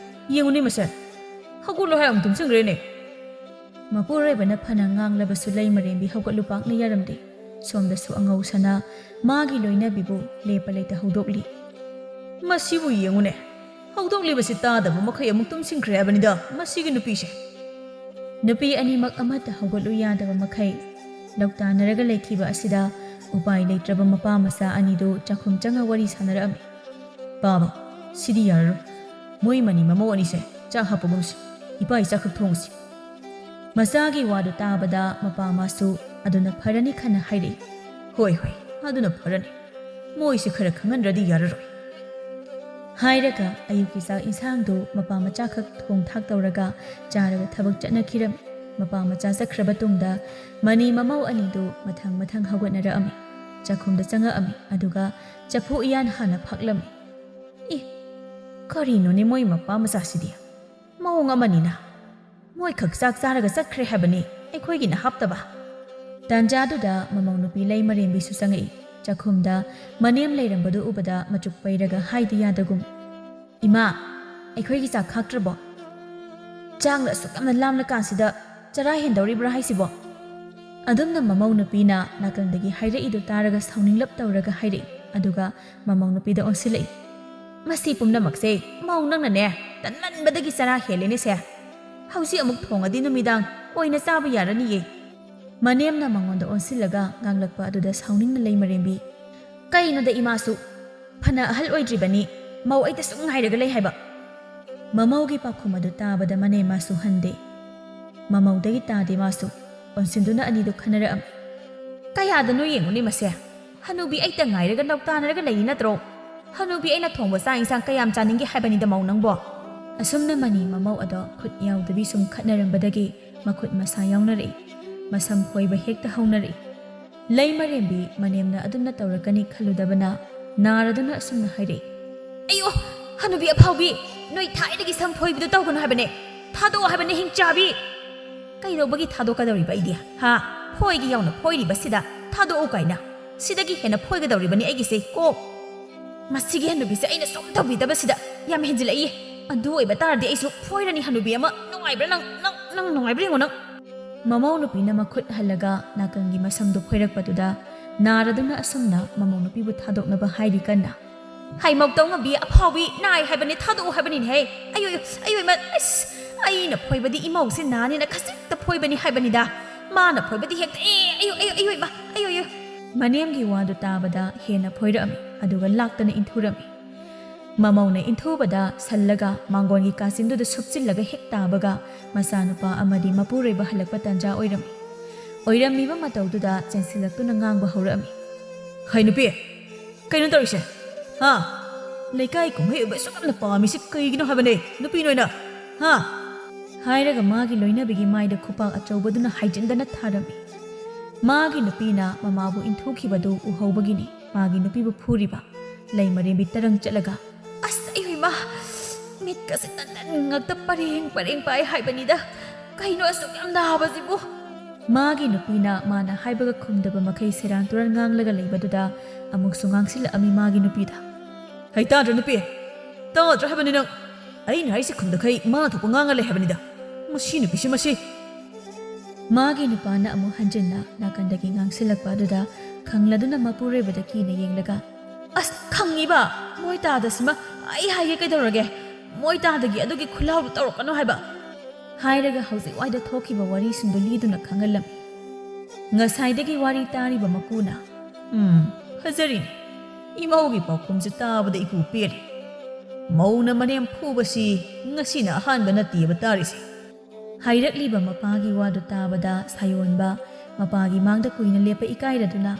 ꯌꯦꯡꯉꯨꯅꯦ ꯃꯁꯦ, ꯍꯧꯒꯠꯂꯣ ꯍꯥꯏ ꯑꯃꯨꯛ ꯇꯨꯝꯁꯤꯟꯈ꯭ꯔꯦꯅꯦ꯫" ꯃꯄꯨꯔꯣꯏꯕꯅ ꯐꯅ ꯉꯥꯡꯂꯕꯁꯨ ꯂꯩꯃꯔꯦꯝꯕꯤ ꯍꯧꯒꯠꯂꯨ ꯄꯥꯛꯅ ꯌꯥꯔꯝꯗꯦ꯫ ꯁꯣꯝꯗꯁꯨ ꯑꯉꯧꯁꯅꯥ ꯃꯥꯒꯤ ꯂꯣꯏꯅꯕꯤꯕꯨ ꯂꯦꯞꯄ ꯂꯩꯇ ꯍꯧꯗꯣꯛꯂꯤ꯫ "ꯃꯁꯤꯕꯨ ꯌꯦꯡꯉꯨꯅꯦ, ꯍꯧꯗꯣꯛꯂꯤꯕꯁꯤ ꯇꯥꯗꯕ ꯃꯈꯩ ꯑꯃꯨꯛ ꯇꯨꯝꯁꯤꯟꯈ꯭ꯔꯦ ꯍꯥꯏꯕꯅꯤꯗ ꯃꯁꯤꯒꯤ ꯅꯨꯄꯤꯁꯦ꯫" ꯅꯨꯄꯤ ꯑꯅꯤꯃꯛ ꯑꯃꯠꯇ ꯍꯧꯒꯠꯂꯨ ꯌꯥꯗꯕ ꯃꯈꯩ ꯂꯧꯇꯥꯅꯔꯒ ꯂꯩꯈꯤꯕ ꯑꯁꯤꯗ ꯎꯄꯥꯏ ꯂꯩꯇ꯭ꯔꯕ ꯃꯄꯥ ꯃꯆꯥ ꯑꯅꯤꯗꯨ ꯆꯥꯛꯈꯨꯝ ꯆꯪꯉ ꯋꯥꯔꯤ ꯁꯥꯟꯅꯔꯛꯑꯝꯃꯤ꯫ "ꯄꯥꯕ, ꯁꯤꯗꯤ ꯌꯥꯔꯔꯣꯏ꯫ ꯃꯣꯏ ꯃꯅꯤ ꯃꯃꯧ ꯑꯅꯤꯁꯦ ꯆꯥꯛ ꯍꯥꯞꯄꯒꯨꯝꯁꯤ꯫ ꯏꯄꯥ ꯏꯆꯥꯈꯛ ꯊꯣꯡꯉꯁꯤ꯫" ꯃꯆꯥꯒꯤ ꯋꯥꯗꯨ ꯇꯥꯕꯗ ꯃꯄꯥ ꯃꯥꯁꯨ "ꯑꯗꯨꯅ ꯐꯔꯅꯤ" ꯈꯟꯅ ꯍꯥꯏꯔꯛꯏ꯫ "ꯍꯣꯏ, ꯍꯣꯏ, ꯑꯗꯨꯅ ꯐꯔꯅꯤ꯫ ꯃꯣꯏꯁꯤ ꯈꯔ ꯈꯪꯍꯟꯗ꯭ꯔꯗꯤ ꯌꯥꯔꯔꯣꯏ꯫" ꯍꯥꯏꯔꯒ ꯑꯌꯨꯛꯀꯤ ꯆꯥꯛ ꯏꯟꯁꯥꯡꯗꯨ ꯃꯄꯥ ꯃꯆꯥꯈꯛ ꯊꯣꯡ ꯊꯥꯛ ꯇꯧꯔꯒ ꯆꯥꯔꯒ ꯊꯕꯛ ꯆꯠꯅꯈꯤꯔꯝꯃꯤ꯫ ꯃꯄꯥ ꯃꯆꯥ ꯆꯠꯈ꯭ꯔꯕ ꯇꯨꯡꯗ ꯃꯅꯤ ꯃꯃꯧ ꯑꯅꯤꯗꯨ ꯃꯊꯪ ꯃꯊꯪ ꯍꯧꯒꯠꯅꯔꯛꯑꯝꯃꯤ꯫ ꯆꯥꯛꯈꯨꯝꯗ ꯆꯪꯉꯛꯑꯝꯃꯤ꯫ ꯑꯗꯨꯒ ꯆꯐꯨ ꯎꯌꯥꯟ ꯍꯥꯟꯅ ꯐꯛꯂꯝꯃꯤ꯫ "ꯑꯦ, ꯀꯔꯤꯅꯣꯅꯦ ꯃꯣꯏ ꯃꯄꯥ ꯃꯆꯥꯁꯤꯗꯤ? ꯃꯑꯣꯡ ꯑꯃꯅꯤꯅ꯫ ꯃꯣꯏꯈꯛ ꯆꯥꯛ ꯆꯥꯔꯒ ꯆꯠꯈ꯭ꯔꯦ ꯍꯥꯏꯕꯅꯤ, ꯑꯩꯈꯣꯏꯒꯤꯅ ꯍꯥꯞꯇꯕ꯫" ꯇꯥꯟꯖꯥꯗꯨꯗ ꯃꯃꯧ ꯅꯨꯄꯤ ꯂꯩꯃꯔꯦꯝꯕꯤꯁꯨ ꯆꯪꯉꯛꯏ꯫ ꯆꯥꯛꯈꯨꯝꯗ ꯃꯅꯦꯝ ꯂꯩꯔꯝꯕꯗꯨ ꯎꯕꯗ ꯃꯆꯨꯛ ꯄꯩꯔꯒ ꯍꯥꯏꯗꯤ ꯌꯥꯗꯒꯨꯝ, "ꯏꯃꯥ, ꯑꯩꯈꯣꯏꯒꯤ ꯆꯥꯛ ꯈꯥꯛꯇ꯭ꯔꯕꯣ? ꯆꯥꯛꯅ ꯑꯁꯨꯛ ꯌꯥꯝꯅ ꯂꯥꯝꯂ ꯀꯥꯟꯁꯤꯗ ꯆꯔꯥ ꯍꯦꯟꯗꯧꯔꯤꯕ꯭ꯔꯥ ꯍꯥꯏꯁꯤꯕꯣ?" ꯑꯗꯨꯝꯅ ꯃꯃꯧ ꯅꯨꯄꯤꯅ ꯅꯥꯀꯟꯗꯒꯤ ꯍꯥꯏꯔꯛꯏꯗꯨ ꯇꯥꯔꯒ ꯁꯥꯎꯅꯤꯡꯂꯞ ꯇꯧꯔꯒ ꯍꯥꯏꯔꯛꯏ꯫ ꯑꯗꯨꯒ ꯃꯃꯧ ꯅꯨꯄꯤꯗ ꯑꯣꯟꯁꯤꯜꯂꯛꯏ꯫ "ꯃꯁꯤ ꯄꯨꯝꯅꯃꯛꯁꯦ ꯃꯧ ꯅꯪꯅꯅꯦ, ꯇꯟꯃꯟꯕꯗꯒꯤ ꯆꯔꯥ ꯍꯦꯜꯂꯦꯅꯦꯁꯦ꯫ ꯍꯧꯖꯤꯛ ꯑꯃꯨꯛ ꯊꯣꯡꯉꯗꯤ ꯅꯨꯃꯤꯗꯥꯡ ꯑꯣꯏꯅ ꯆꯥꯕ ꯌꯥꯔꯅꯤꯌꯦ꯫" ꯃꯅꯦꯝꯅ ꯃꯉꯣꯟꯗ ꯑꯣꯟꯁꯤꯜꯂꯒ ꯉꯥꯡꯂꯛꯄ ꯑꯗꯨꯗ ꯁꯥꯎꯅꯤꯡꯅ ꯂꯩꯃꯔꯦꯝꯕꯤ, "ꯀꯩꯅꯣꯗ ꯏꯃꯥꯁꯨ? ꯐꯅ ꯑꯍꯜ ꯑꯣꯏꯗ꯭ꯔꯤꯕꯅꯤ, ꯃꯧ ꯑꯩꯇ ꯁꯨꯝ ꯉꯥꯏꯔꯒ ꯂꯩ ꯍꯥꯏꯕ?" ꯃꯃꯧꯒꯤ ꯄꯥꯎꯈꯨꯝ ꯑꯗꯨ ꯇꯥꯕꯗ ꯃꯅꯦꯝꯃꯥꯁꯨ ꯍꯟꯗꯦ꯫ ꯃꯃꯧꯗꯒꯤ ꯇꯥꯗꯦ ꯃꯥꯁꯨ꯫ ꯑꯣꯟꯁꯤꯟꯗꯨꯅ ꯑꯅꯤꯗꯨ ꯈꯟꯅꯔꯛꯑꯝꯃꯤ꯫ "ꯀꯌꯥꯗꯅꯣ ꯌꯦꯡꯉꯨꯅꯦ ꯃꯁꯦ꯫ ꯍꯅꯨꯕꯤ ꯑꯩꯇ ꯉꯥꯏꯔꯒ ꯂꯧꯇꯥꯅꯔꯒ ꯂꯩꯔꯤ ꯅꯠꯇ꯭ꯔꯣ? ꯍꯅꯨꯕꯤ ꯑꯩꯅ ꯊꯣꯡꯕ ꯆꯥꯛ ꯏꯟꯁꯥꯡ ꯀꯌꯥꯝ ꯆꯥꯅꯤꯡꯒꯦ ꯍꯥꯏꯕꯅꯤꯗ ꯃꯧ ꯅꯪꯕꯣ?" ꯑꯁꯨꯝꯅ ꯃꯅꯤ ꯃꯃꯧ ꯑꯗꯣ ꯈꯨꯠ ꯌꯥꯎꯗꯕꯤ ꯁꯨꯝ ꯈꯠꯅꯔꯝꯕꯗꯒꯤ ꯃꯈꯨꯠ ꯃꯁꯥ ꯌꯥꯎꯅꯔꯛꯏ꯫ ꯃꯁꯝ ꯈꯣꯏꯕ ꯍꯦꯛꯇ ꯍꯧꯅꯔꯛꯏ꯫ ꯂꯩꯃꯔꯦꯝꯕꯤ ꯃꯅꯦꯝꯅ ꯑꯗꯨꯝꯅ ꯇꯧꯔꯛꯀꯅꯤ ꯈꯜꯂꯨꯗꯕꯅ ꯅꯥꯔꯗꯨꯅ ꯑꯁꯨꯝꯅ ꯍꯥꯏꯔꯛꯏ꯫ "ꯑꯌꯣ, ꯍꯅꯨꯕꯤ ꯑꯐꯥꯎꯕꯤ, ꯅꯣꯏ ꯊꯥꯏꯅꯒꯤ ꯁꯝ ꯐꯣꯏꯕꯤꯗꯣ ꯇꯧꯒꯅꯨ ꯍꯥꯏꯕꯅꯦ꯫ ꯊꯥꯗꯣꯛꯑꯣ ꯍꯥꯏꯕꯅꯦ, ꯍꯤꯡꯆꯥꯕꯤ!" "ꯀꯩꯗꯧꯕꯒꯤ ꯊꯥꯗꯣꯛꯀꯗꯧꯔꯤꯕ ꯑꯩꯗꯤ? ꯍꯥ? ꯐꯣꯏꯒꯤ ꯌꯥꯎꯅ ꯐꯣꯏꯔꯤꯕꯁꯤꯗ ꯊꯥꯗꯣꯛꯎ ꯀꯥꯏꯅ? ꯁꯤꯗꯒꯤ ꯍꯦꯟꯅ ꯐꯣꯏꯒꯗꯧꯔꯤꯕꯅꯤ ꯑꯩꯒꯤꯁꯦ, ꯀꯣ!" "ꯃꯁꯤꯒꯤ ꯍꯅꯨꯕꯤꯁꯦ ꯑꯩꯅ ꯁꯨꯝ ꯇꯧꯕꯤꯗꯕꯁꯤꯗ ꯌꯥꯝ ꯍꯦꯟꯖꯤꯜꯂꯛꯏꯌꯦ꯫ ꯑꯗꯨ ꯑꯣꯏꯕ ꯇꯥꯔꯗꯤ ꯑꯩꯁꯨ ꯐꯣꯏꯔꯅꯤ ꯍꯅꯨꯕꯤ ꯑꯃ꯫ ꯅꯨꯡꯉꯥꯏꯕ꯭ꯔꯥ ꯅꯪ? ꯅꯪ, ꯅꯪ ꯅꯨꯡꯉꯥꯏꯕ꯭ꯔꯥ ꯌꯦꯡꯉꯣ ꯅꯪ!" ꯃꯃꯧ ꯅꯨꯄꯤꯅ ꯃꯈꯨꯠ ꯍꯜꯂꯒ ꯅꯥꯀꯟꯒꯤ ꯃꯁꯝꯗꯨ ꯐꯣꯏꯔꯛꯄꯗꯨꯗ ꯅꯥꯔꯗꯨꯅ ꯑꯁꯨꯝꯅ ꯃꯃꯧ ꯅꯨꯄꯤꯕꯨ ꯊꯥꯗꯣꯛꯅꯕ ꯍꯥꯏꯔꯤ ꯀꯟꯅ꯫ "ꯍꯩꯃꯧꯇꯧ ꯉꯝꯕꯤ ꯑꯐꯥꯎꯕꯤ, ꯅꯥꯏ ꯍꯥꯏꯕꯅꯦ, ꯊꯥꯗꯣꯛꯎ ꯍꯥꯏꯕꯅꯤꯅꯦꯍꯦ꯫ ꯑꯌꯣ, ꯑꯌꯣ, ꯑꯌꯣ, ꯏꯃꯥ, ꯑꯁ, ꯑꯩꯅ ꯐꯣꯏꯕꯗꯤ ꯏꯃꯧꯁꯦ ꯅꯥꯅꯤꯅ ꯈꯖꯤꯛꯇ ꯐꯣꯏꯕꯅꯤ ꯍꯥꯏꯕꯅꯤꯗ꯫ ꯃꯥꯅ ꯐꯣꯏꯕꯗꯤ ꯍꯦꯛꯇ, ꯑꯦ, ꯑꯌꯣ, ꯑꯌꯣ, ꯑꯌꯣ, ꯏꯃꯥ, ꯑꯌꯣ, ꯑꯌꯣ!" ꯃꯅꯦꯝꯒꯤ ꯋꯥꯗꯨ ꯇꯥꯕꯗ ꯍꯦꯟꯅ ꯐꯣꯏꯔꯛꯑꯝꯃꯤ, ꯑꯗꯨꯒ ꯂꯥꯛꯇꯅ ꯏꯟꯊꯨꯔꯝꯃꯤ꯫ ꯃꯃꯧꯅ ꯏꯟꯊꯨꯕꯗ ꯁꯜꯂꯒ ꯃꯥꯡꯒꯣꯟꯒꯤ ꯀꯥꯆꯤꯟꯗꯨꯗ ꯁꯨꯞꯆꯤꯜꯂꯒ ꯍꯦꯛ ꯇꯥꯕꯒ ꯃꯆꯥꯅꯨꯄꯥ ꯑꯃꯗꯤ ꯃꯄꯨꯔꯣꯏꯕ ꯍꯜꯂꯛꯄ ꯇꯥꯟꯖꯥ ꯑꯣꯏꯔꯝꯃꯤ꯫ ꯑꯣꯏꯔꯝꯃꯤꯕ ꯃꯇꯧꯗꯨꯗ ꯆꯦꯟꯁꯤꯜꯂꯛꯇꯨꯅ ꯉꯥꯡꯕ ꯍꯧꯔꯛꯑꯝꯃꯤ꯫ "ꯍꯩ ꯅꯨꯄꯤ, ꯀꯩꯅꯣ ꯇꯧꯔꯤꯁꯦ? ꯍꯥ? ꯂꯩꯀꯥꯏ ꯀꯨꯝꯍꯩ ꯑꯣꯏꯕ ꯑꯁꯨꯛ ꯌꯥꯝꯅ ꯄꯥꯝꯃꯤꯁꯤ ꯀꯩꯒꯤꯅꯣ ꯍꯥꯏꯕꯅꯦ, ꯅꯨꯄꯤ ꯅꯣꯏꯅ? ꯍꯥ?" ꯍꯥꯏꯔꯒ ꯃꯥꯒꯤ ꯂꯣꯏꯅꯕꯤꯒꯤ ꯃꯥꯏꯗ ꯈꯨꯄꯥꯛ ꯑꯆꯧꯕꯗꯨꯅ ꯍꯥꯏꯖꯤꯟꯗꯅ ꯊꯥꯔꯝꯃꯤ꯫ ꯃꯥꯒꯤ ꯅꯨꯄꯤꯅ ꯃꯃꯥꯕꯨ ꯏꯟꯊꯨꯈꯤꯕꯗꯨ ꯎꯍꯧꯕꯒꯤꯅꯤ ꯃꯥꯒꯤ ꯅꯨꯄꯤꯕꯨ ꯐꯨꯔꯤꯕ꯫ ꯂꯩꯃꯔꯦꯝꯕꯤ ꯇꯔꯪ ꯆꯠꯂꯒ, "ꯑꯁ, ꯑꯩ ꯏꯃꯥ! ꯃꯤꯠꯀꯁꯦ ꯇꯟ ꯇꯟ ꯉꯛꯇ ꯄꯔꯦꯡ ꯄꯔꯦꯡ ꯄꯥꯏ ꯍꯥꯏꯕꯅꯤꯗ꯫ ꯀꯩꯅꯣ ꯑꯁꯨꯛ ꯌꯥꯝ ꯅꯥꯕꯁꯤꯕꯨ?" ꯃꯥꯒꯤ ꯅꯨꯄꯤꯅ ꯃꯥꯅ ꯍꯥꯏꯕꯒ ꯈꯨꯝꯗꯕ ꯃꯈꯩ ꯁꯦꯔꯥꯟ ꯇꯨꯔꯥꯟ ꯉꯥꯡꯂꯒ ꯂꯩꯕꯗꯨꯗ ꯑꯃꯨꯛꯁꯨ ꯉꯥꯡꯁꯤꯜꯂꯛꯑꯝꯃꯤ ꯃꯥꯒꯤ ꯅꯨꯄꯤꯗ꯫ "ꯍꯩ, ꯇꯥꯗ꯭ꯔꯣ ꯅꯨꯄꯤ? ꯇꯥꯗ꯭ꯔꯣ ꯍꯥꯏꯕꯅꯤ ꯅꯪ? ꯑꯩꯅ ꯍꯥꯏꯁꯤ ꯈꯨꯝꯗꯈꯩ ꯃꯥꯅ ꯊꯣꯛꯄ ꯉꯥꯡꯉ ꯂꯩ ꯍꯥꯏꯕꯅꯤꯗ꯫ ꯃꯁꯤ ꯅꯨꯄꯤꯁꯤ, ꯃꯁꯤ!" ꯃꯥꯒꯤ ꯅꯨꯄꯥꯅ ꯑꯃꯨꯛ ꯍꯟꯖꯤꯟꯅ ꯅꯥꯀꯟꯗꯒꯤ ꯉꯥꯡꯁꯤꯜꯂꯛꯄ ꯑꯗꯨꯗ ꯈꯪꯂꯗꯨꯅ ꯃꯄꯨꯔꯣꯏꯕꯗ ꯀꯤꯅ ꯌꯦꯡꯂꯒ, "ꯑꯁ, ꯈꯪꯉꯤꯕ! ꯃꯣꯏ ꯇꯥꯗꯁꯤꯃ ꯑꯩ ꯍꯥꯏꯒꯦ ꯀꯩꯗꯧꯔꯒꯦ? ꯃꯣꯏ ꯇꯥꯗꯒꯤ ꯑꯗꯨꯒꯤ ꯈꯨꯜꯂꯥꯎꯗꯨ ꯇꯧꯔꯛꯀꯅꯨ ꯍꯥꯏꯕ!" ꯍꯥꯏꯔꯒ ꯍꯧꯖꯤꯛ ꯋꯥꯏꯗ ꯊꯣꯛꯈꯤꯕ ꯋꯥꯔꯤꯁꯤꯡꯗꯨ ꯂꯤꯗꯨꯅ ꯈꯪꯍꯜꯂꯝꯃꯤ꯫ ꯉꯁꯥꯏꯗꯒꯤ ꯋꯥꯔꯤ ꯇꯥꯔꯤꯕ ꯃꯄꯨꯅ, "ꯎꯝ, ꯐꯖꯔꯤꯅꯤ꯫ ꯏꯃꯧꯒꯤ ꯄꯥꯎꯈꯨꯝꯁꯦ ꯇꯥꯕꯗ ꯏꯄꯨ ꯄꯦꯜꯂꯤ꯫ ꯃꯧꯅ ꯃꯅꯦꯝ ꯐꯨꯕꯁꯤ ꯉꯁꯤꯅ ꯑꯍꯥꯟꯕ ꯅꯠꯇꯦꯕ ꯇꯥꯔꯤꯁꯦ꯫ ꯍꯥꯏꯔꯛꯂꯤꯕ ꯃꯄꯥꯒꯤ ꯋꯥꯗꯨ ꯇꯥꯕꯗ ꯁꯥꯌꯣꯟꯕ ꯃꯄꯥꯒꯤ ꯃꯥꯡꯗ ꯀꯨꯏꯅ ꯂꯦꯞꯄ ꯏꯀꯥꯏꯔꯗꯨꯅ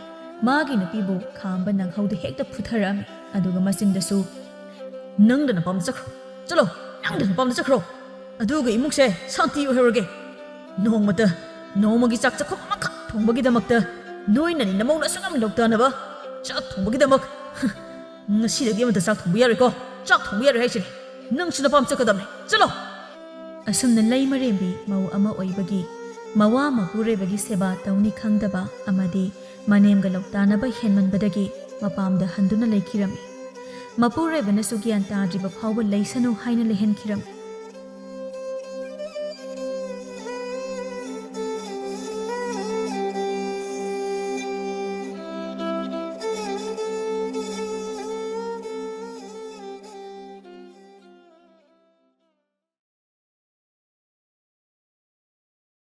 ꯃꯥꯒꯤ ꯅꯨꯄꯤꯕꯨ ꯈꯥꯝꯕ ꯅꯪꯍꯧꯗ ꯍꯦꯛꯇ ꯐꯨꯊꯔꯛꯑꯝꯃꯤ꯫ ꯑꯗꯨꯒ ꯃꯆꯤꯟꯗꯁꯨ, "ꯅꯪꯗ ꯅꯄꯥꯝꯗ ꯆꯠꯈ꯭ꯔꯣ, ꯆꯠꯂꯣ, ꯅꯪꯗ ꯅꯄꯥꯝꯗ ꯆꯠꯈ꯭ꯔꯣ, ꯑꯗꯨꯒ ꯏꯃꯨꯡꯁꯦ ꯁꯥꯟꯇꯤ ꯑꯣꯏꯍꯧꯔꯒꯦ꯫ ꯅꯣꯡꯃꯇ, ꯅꯣꯡꯃꯒꯤ ꯆꯥꯛ ꯆꯥꯛꯈꯨꯝ ꯑꯃꯈꯛ ꯊꯣꯡꯕꯒꯤꯗꯃꯛꯇ ꯅꯣꯏꯅꯅꯤ ꯅꯃꯧꯅ ꯑꯁꯨꯛ ꯌꯥꯝ ꯂꯧꯇꯥꯅꯕ ꯆꯥꯛ ꯊꯣꯡꯕꯒꯤꯗꯃꯛ꯫ ꯉꯁꯤꯗꯒꯤ ꯑꯃꯠꯇ ꯆꯥꯛ ꯊꯣꯡꯕ ꯌꯥꯔꯣꯏꯀꯣ, ꯆꯥꯛ ꯊꯣꯡꯕ ꯌꯥꯔꯣꯏ ꯍꯥꯏꯁꯤꯅꯤ꯫ ꯅꯪꯁꯨ ꯅꯄꯥꯝ ꯆꯠꯀꯗꯕꯅꯤ, ꯆꯠꯂꯣ!" ꯑꯁꯨꯝꯅ ꯂꯩꯃꯔꯦꯝꯕꯤ ꯃꯧ ꯑꯃ ꯑꯣꯏꯕꯒꯤ, ꯃꯋꯥ ꯃꯄꯨꯔꯣꯏꯕꯒꯤ ꯁꯦꯕꯥ ꯇꯧꯅꯤ ꯈꯪꯗꯕ ꯑꯃꯗꯤ ꯃꯅꯦꯝꯒ ꯂꯧꯇꯥꯅꯕ ꯍꯦꯟꯃꯟꯕꯗꯒꯤ ꯃꯄꯥꯝꯗ ꯍꯟꯗꯨꯅ ꯂꯩꯈꯤꯔꯝꯃꯤ꯫ ꯃꯄꯨꯔꯣꯏꯕꯅꯁꯨ ꯒ꯭ꯌꯥꯟ ꯇꯥꯗ꯭ꯔꯤꯕ ꯐꯥꯎꯕ ꯂꯩꯁꯅꯨ ꯍꯥꯏꯅ ꯂꯩꯍꯟꯈꯤꯔꯝꯃꯤ꯫